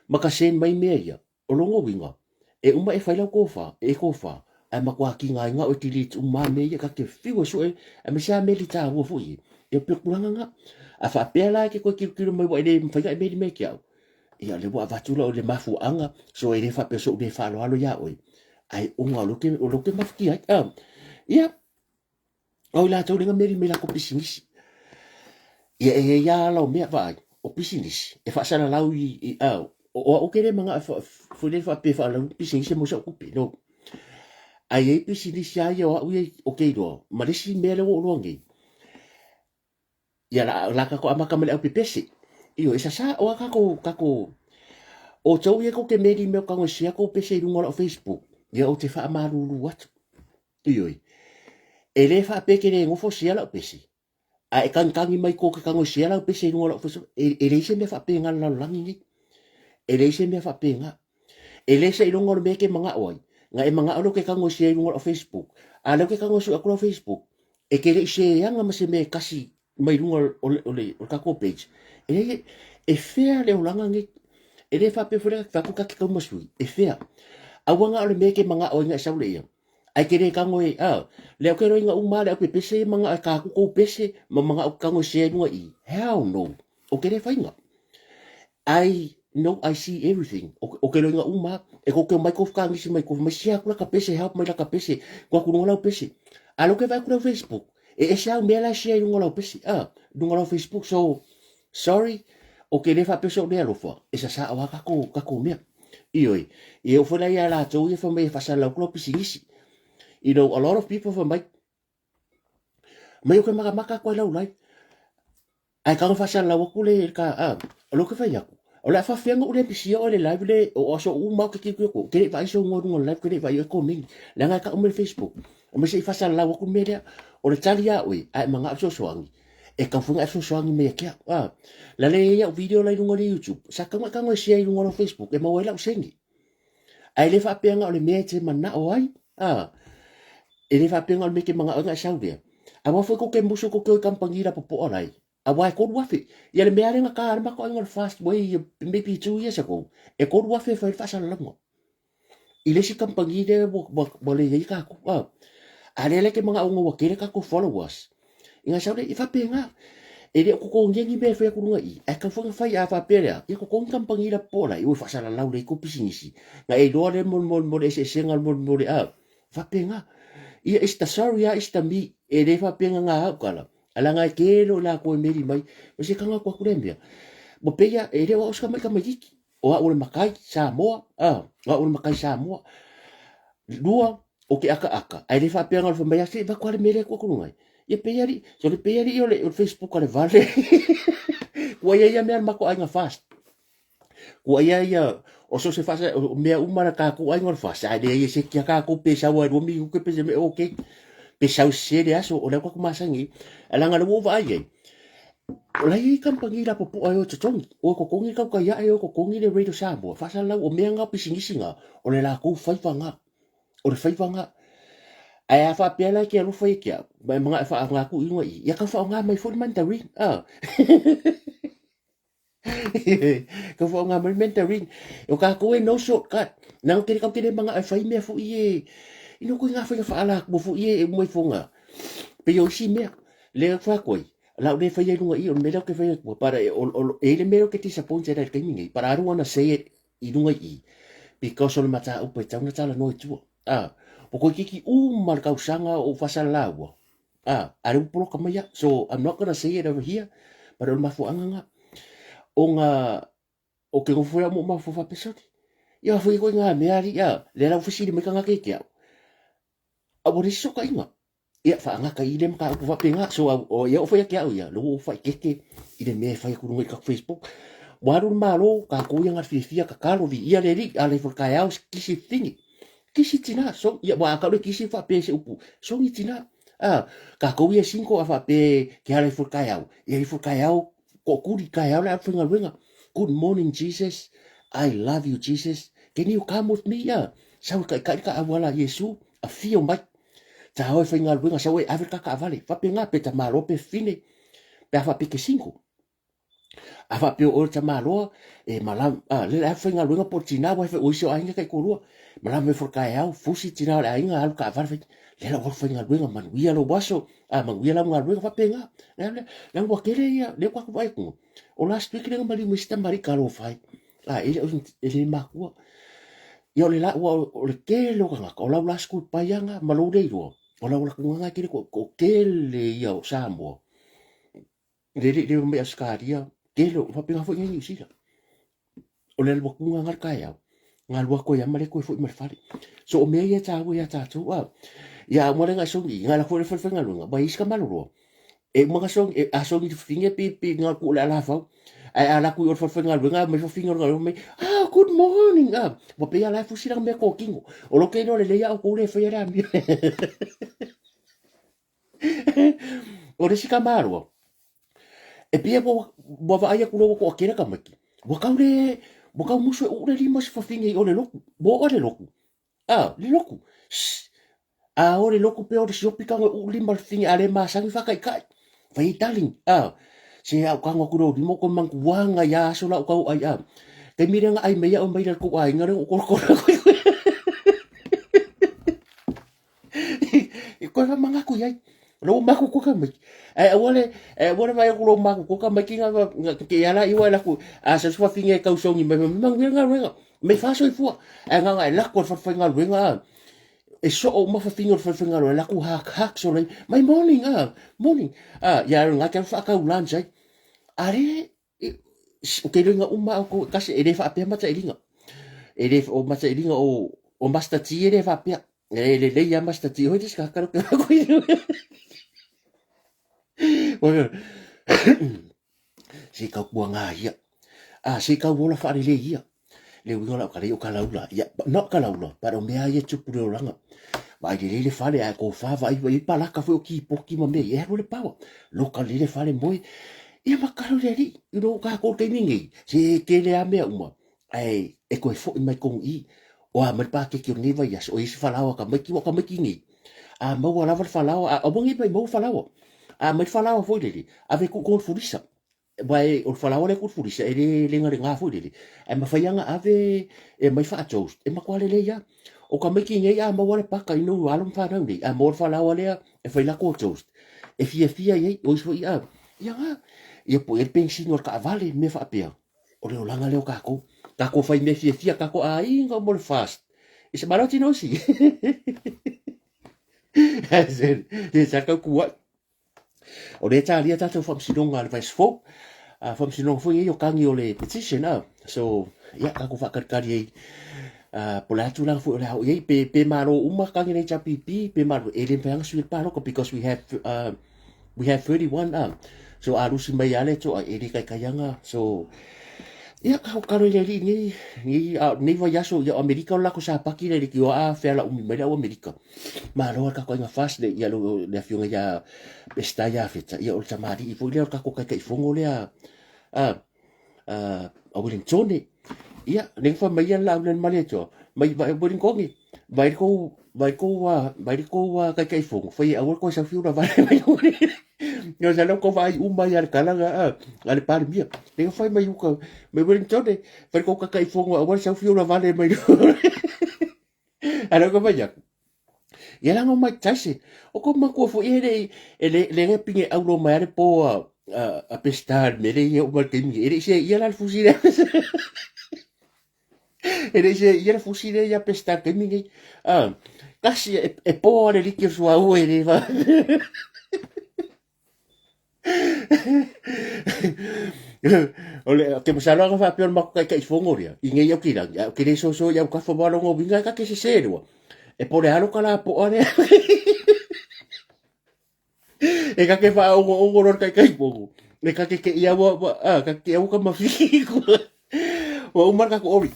ma ka send mai mea ia, O lona uiga, e uma e fai lau tofa, e tofa, ae matua tigaina oe delete uma lava mea ia, ta te fiu e sue, aemaise lava meli taua foi ia. Ia pei o le tulaga lena. A faapea la e te toe tilotilo mai ua e le mafai ona e meli mai ia te au, ia lea ua avatu lau le mafuaaga, so e le faapea o so'u le faaaloalo ia oe, ae ona o lea ou te mafatia ai. Ia, O i latou lea na meli mai latou pisinisi. Ia e i ai lava ala o mea, vaai, o pisinisi, e faasalalau i, i a, o, o au ke le manao e fa, foi lele faapea e faalalau pisinisi e maua sau tupe, no. Ae i ai pisinisi lava ia o au ia o ke iloa, ma le isi mea lea ua ou iloa nei, ia la, la tatou amata ma le aupepese. Ioe, e sasā, o a tatou, tatou, o tou ia tou te meli mea o tago e share tou pese i luga o lau Facebook, ia ou te faamalulu atu. Ioe, e le faapea e te le nofo share lau pese, ae e tagitagi mai kou ke tago e share lau pese i luga o lau Facebook, e, e leai se mea faapena i le lalolagi nei. E leai se mea faapena. E le seiloga o le mea e te manao ai, na e manao lea ou te tago e share i luga o lau Facebook, a o lea ou te tago e sue atu lau Facebook, e te le i share-ana ma se mea e tasi mai luga o le, o le, o le tatou page. E leai, e fea le olaga nei. E le faapea foi lea ka te tau ma sui, e fea. Aua na o le mea e te manao ai na e sau le ia. Ae te le tago e, a, lea ou te iloa ina uma le au pepese ia manao e ta atu kou pese ma manao e tago e share i luga i i. Hell no. Ou te le faina. I know I see everything. O ke loinga uma, e kou ke mai kou whakaangisi mai kou mai share aku laka pese, help mai laka pese, ko aku lunga lau pese. A lo ke vai aku lau Facebook, e ese au mea la share i lunga lau pese, ah, lunga lau Facebook. So, sorry, o ke le whapese o le alofa, e sa sa o a kako, kako mea. Ioi, e o whana ia lātou ia whamai e whasala lau kulau pisinisi. You know, a lot of people whamai, mai o ke makamaka aku ai lau lai. Ae kau faasalalau atu le ka a o lea ou te fai atu, o le a faafefea ona ou le pisia oe i le live le o aso uma ou te tilotilo atu, ou te le i vaai sou igoa i luga o le live, ou te le i vaai oe komeni, leaga e tau mai le Facebook, aemaise se i faasalalau atu le mea lea. O le tali ia oe, a e manao e fesoasoani, e tatau foi ona e fesoasoani mai ia te au. A, la le i ai au video la i luga o le YouTube, sa tatau ona e tago e share i luga o lau Facebook e maua ai lau sene. Ae le faapea na o le mea e te manao ai, a, e le faapea na o le mea e te manao ai na e sau lea. Aua foi kou te musu kou te o i kamupani lapopoa lai, aua e 3,000. Ia le mea lea na ta le matou aiga o le fast way maybe 2 years ago, e 3,000 e fai ai le faasalalauga. I le isi kamupani lea ua, ua, ua leai ai tatou, a. A lea la e te manao ina ua tele tatou followers. Inga sau le, e faapena. E le o totogia ni mea e fai atu luga i, ae tau foi na fai a faapea lea, ia totogi kamupani la po la, ua faasalalau lelei kou pisinisi. Na e iloa le mo mo le eseesega mo mo le a. Faapena. Ia it's the sorry a it's the me. E le faapena nga au kala. Ala nga ke lo la ko meri mai. O se kanga ko aku le mea. Mo peia e le o au ska mai ka mai iki. O au le makai Samoa, a, o au le makai Samoa. Lua, o ke akaaka, ae le faapea na mai ase va kwale mele ku ku ngai. Ia pe ali, so le pe ali o le Facebook ale vale. Kua ia ia mea mako ainga fast. Kua ia ia o so se fasa o mea uma la ka ku ainga o fast. Ai le ia se kia ka ku pe sawa ro mi ku pe se me okay. Pe sau se le aso o le ku masangi. Ala ngala wo va ai. O la i kampangi la popo ai o totongi. O ko kongi kau kai ai o ko kongi le Radio Samoa. Fasa lau o mea ngā pisinisi ngā. O le la kou whaiwa ngā. O le faiva Ae a faapea la e ke alofa ia ki au, ma e mana'o e faaoga aku i luga i i, ia kau faaoga mai foi le Mandarin, a. Kau faaoga mai le Mandarin. O kākou e no shortcut. Nā o kele kau kele mana'o e fai mea foi e, i no koe ngā whaiga whaalakua foi e, e umai fonga. Pe o isi mea, le au whākoe, lau le whai ai lunga i, o le mea leo ke whai atua, para e, o, o, e le mea leo ke disappointed ai le taimi nei, but I don't wanna say it i runga i i, because o le mataupu e tau na talanoa i tua. A, o koe kiki uma le kausaga o fasalalaua. A, a le upoloka mai a. So, I'm not gonna say it over here, but o le mafuaanga nga. O nga, o ke ngofo ia mo mafua whapesoni. Ia whai koe ngā mea ari, a, le lau whisiri mai ka ngā keike au. A, ua resi soka inga. Ia, whaangaka i le mataupu whapenga, so au, o ia o whai ake au ia, lo o whai keke i le mea e whai aku runga i kaku Facebook. Ua alu le malo, ka ko ia ngā whiwhia, ka kalo vi ia le ri, a le whakae au, kisi thingi. Kisi tina, so, ia, wa ka le kisi whape se upu, songi tina. A, ka ko ia sinko a whape ke ala i whakae au. Ia i whakae au, ko kuri kae au le au whengaluenga. Good morning, Jesus. I love you, Jesus. Can you come with me? Ia, sau kai kai ka awala Yesu, a fio mai. Tāo e whaingaluenga sau e ave ka kaavale. Whape ngā pe ta malo pe fine. Pe a whape ke singo. A whape o ta maloa e malam a le a whaingaluenga po tina wa whai oisi o ainga kai korua. Malam me whakae au fusi tina o le ainga alu kaavale whai. Le la o whaingaluenga manuia lo waso. A manuia la ngaluenga whape ngā. Le le le ua kele ia le kwa kuai kungo. O last week le mali mo sita mari kalo whai. A e le e le makua. Ia o le la ua o le kele o kangaka o lau la school paianga ma lou le iloa. O lau la kunganga kele ko ko kele ia o Samoa. Le le le mai Australia kele o whapenga foi ngai New Zealand. O le lua kunganga le kai au. Ngā lua koe ama le koe foi ma le fale. So o mea ia tāua ia tātou a. Ia au mare ngai songi, ngā la foi le fale whaingaluenga, mai iska maloloa. E uma ka songi, e a songi te whinge pi pi ngā ku le ala whau. Ai a la kui o le fale whaingaluenga, mai whawhinga o le mai, ah, good morning, ah. Wa pe ia la e fusi ranga mea kōkingo. O lo ke no le leia o kōre e whai ara mi. O le sika māroa. E pia ua, ua vaai aku loa ko akera ka maki. Ua kau le, ua kau musu e ure lima si whawhinga i o le loku. Mo o le loku. Ah, le loku. Shh. A o le loku pe o le siopi kanga u lima le whinga a le masangi whakai kai. Whai darling. Ah, se au kanga ku lo lima ko mangu wanga ya aso la kau ai a. Te mire nga ai meia o mai la ko ai ngare o ko ko. I koe fa manga ku iai. Lo maku ko ka mai. E wale e wale mai ku lo maku ko ka mai ki nga ke ala i wala ku a sa swa finge kau songi mai mai mangu nga wenga. Me fa so fua. E nga nga la ko fa fa nga wenga. E so o ma fa finge fa fa nga la ku hak hak so lai. Mai morning a morning. A ya nga ka fa ka ulan sai. Are o ke ringa uma o ko kasi e le fa pea mata e ringa. E le o mata e ringa o o Master T e le fa pea. E le lei a Master T hoi te ska karo ke ko i. Se kau kua ngā ia. A se kau ola whaare le ia. Le uinga lau ka lei o ka laula. Ia, not ka laula, but o mea ia tupu le oranga. Vai le lele fale, ai ko wha, vai, vai palaka foi o ki poki ma mea, ia le pawa. Loka lele fale moe. Ia makaro le ali, i no ka ko te ningi. Se ke le a mea uma. Ai, e koe foi mai kong i. O a mai pākeke o nei vai aso, o isi whalawa ka mai ki wa ka mai ki nei. A maua lava le whalawa, a awangi mai maua whalawa. A mai whalawa foi lele, ave ku kon furisa. Wai, o le whalawa le ku furisa, e le lenga le ngā foi lele. E ma whaianga ave, e mai wha toast, e makoa lele ia. O ka mai ki nei, a maua le paka i no alo mwhanau nei, a maua le whalawa lea, e whai lako toast. E fiafia i ai, o isi foi, a, ia ga, ia po i ai le penisini o le taavale, mea faapea. O le olaga lea o tatou. Tatou fai mea fiafia, tatou aiga uma o le fast. I se malo tino isi. Se sa tau kuai. O lea e talia tatou faamasinoga a le vaiaso fou. A faamasinoga foi nei o tagi o le petition a. So, ia, tatou faatalitali ai po o le a tulaga foi o le a oo i ai. Pe, pe malo uma tagi le HRPP, pe malo, e le mafai lava ona sui le palota because we have, we have 31 a. So, a lusi mai lava le toa, e le taitai lava ona, so, ia, tatou tatalo i le Alii nei, nei, a, nei vaiaso, ia o Amerika o le latou sapati lea e leitioa a fealaumi mai le au Amerika. Malo a le tatou aiga FAST le, ia, le afioga ia Peseta Iafeta, ia o le tamalii foi lea o le tatou Taitaifono lea a, a, a Wellingtone. Ia, lea fai mai ia le laau lea ma le Atua, mai vai Wellingtone, vai le kou, vai le kou, vai le kou Taitaifono, fai e aua le toe sau fiu vale mai le. Ia sa lau kou vaai uma ia le kalaga a, a le Palemia. Lea fai mai uka, mai Wellingtone, fai le kou Taitaifono aua le sau fiu vale mai. A lea ka fai atu, ia langa o Mike Tyson, o kou matua foi e le, e le, le le pine aulo mai a le po a, a, a Peseta i le mea lea i oo mai le taimi nei. E le i seia la le fusi lea. E le i seia le fusi lea ia Peseta i le taimi nei. Ah, tasi e, e po a le liki o le suauu e le fa. O le, ke masalo ana faapea o le matou taitaifono lea, i nei aukilagi, ae ou te le soso i autafa ma lona uiga e ta te sese lua. E po o le a lo ta lapoa lea. E ta te faaogo'ogo loa le taitaifono, e ta te te i a ua, ua, a, ta te te i a ua kamafiki. Ua uma le tatou ori.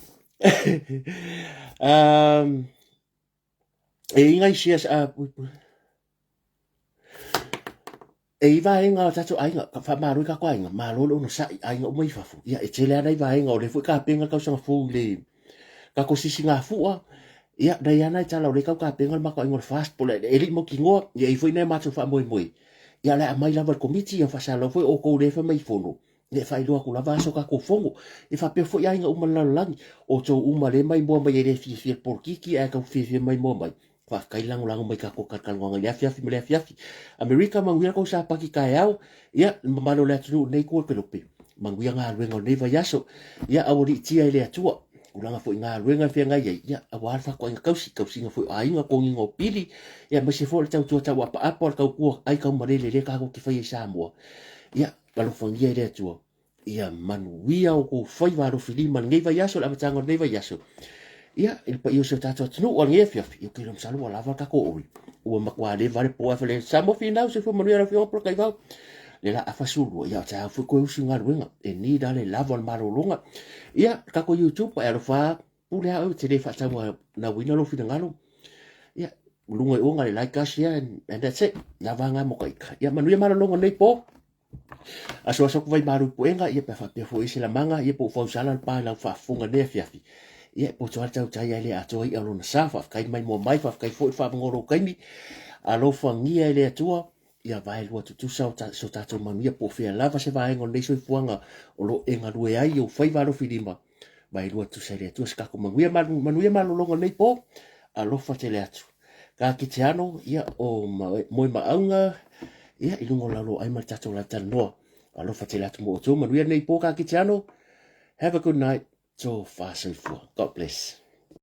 Um, e i ngai shares a e i vaega o tatou aiga, ka faamalo i tatou aiga, malo le onosai, aiga uma i fafo. Ia, e tele lava nai vaega, o lea foi tapena le tausaga fou i le tatou sisigafua. Ia, nai a nai tala o lea e tau tapena le matou aiga o le FAST, po o le, e le i mautinoa, ia e i ai foi nai a matou faamoemoe. Ia, o le a aumai lava i le Komiti, ia faasalalau foi outou lea e fai mai fono, ia e faailoa atu lava aso o tatou fono. E faapea foi aiga uma o le lalolagi, outou uma lea e maimoa mai e le fiafia i le polokiki ae tau fiafia maimoa mai, faafetai le lagolago mai i tatou talatalanoaga i le afiafi ma le afiafi. Amerika, manuia le tou sapati taeao, ia, le mamalu o le atunuu i lenei itu o le kelope, manuia galuega o lenei vaiaso, ia aualiitia e le Atua tulaga foi i galuega e feagai ai, ia, aua le fatuaiga tausi, tausiga foi o aiga, toniga o pili, ia, aemaise foi o le tautua tauapaapa o le tautua aikaumalele lea tatou te faia i Samoa. Ia, Alofagia e le Atua ia manuia outou faiva alofilima i lenei vaiaso, le amataga o lenei vaiaso. Ia, i le paia o si o tatou atunuu a lenei afiafi, ia, ou te iloa masalo ua lava le tatou oi. Ua matua leva le po ae fale Samoa finau, soifua manuia lau Afioga Polataivao. Le la afa sulua, ia, o taeao foi toe usu i galuega. E ni la le lava o le malologa. Ia, le tatou YouTube, e alofa pule a oe, te le faatauanauina lou finagalo. Ia, luga i o na le like a share and that's it. Lava nga mo ka ika. Ia, manuia malologa nei po. Asoaso atu vaimalu i puega, ia pe a faapea foi i se lamaga, ia po o fausala le pa i lau faafofoga nei afiafi. Ia e poto lava le tautai ae le atoa i'a lona sa. Faafetai mai moa mai, faafetai foi le faavanoa o lou taimi. Alofagia e le Atua, ia vaelua tutusa o ta, so tatou manuia po o fea lava se vaega o lenei soifuaga o lo o e galue ai i ou faiva alofilima. Vaelua tutusa e le Atua se tatou manuia, manuia malologa o lenei po. Alofa tele atu. Ka Kitiano, ia, o Moemauga, ia, i luga o lalo ai ma le tatou latalanoa. Alofa tele atu mo outou. Manuia lenei po, Ka Kitiano. Have a good night. Tofa soifua. God bless.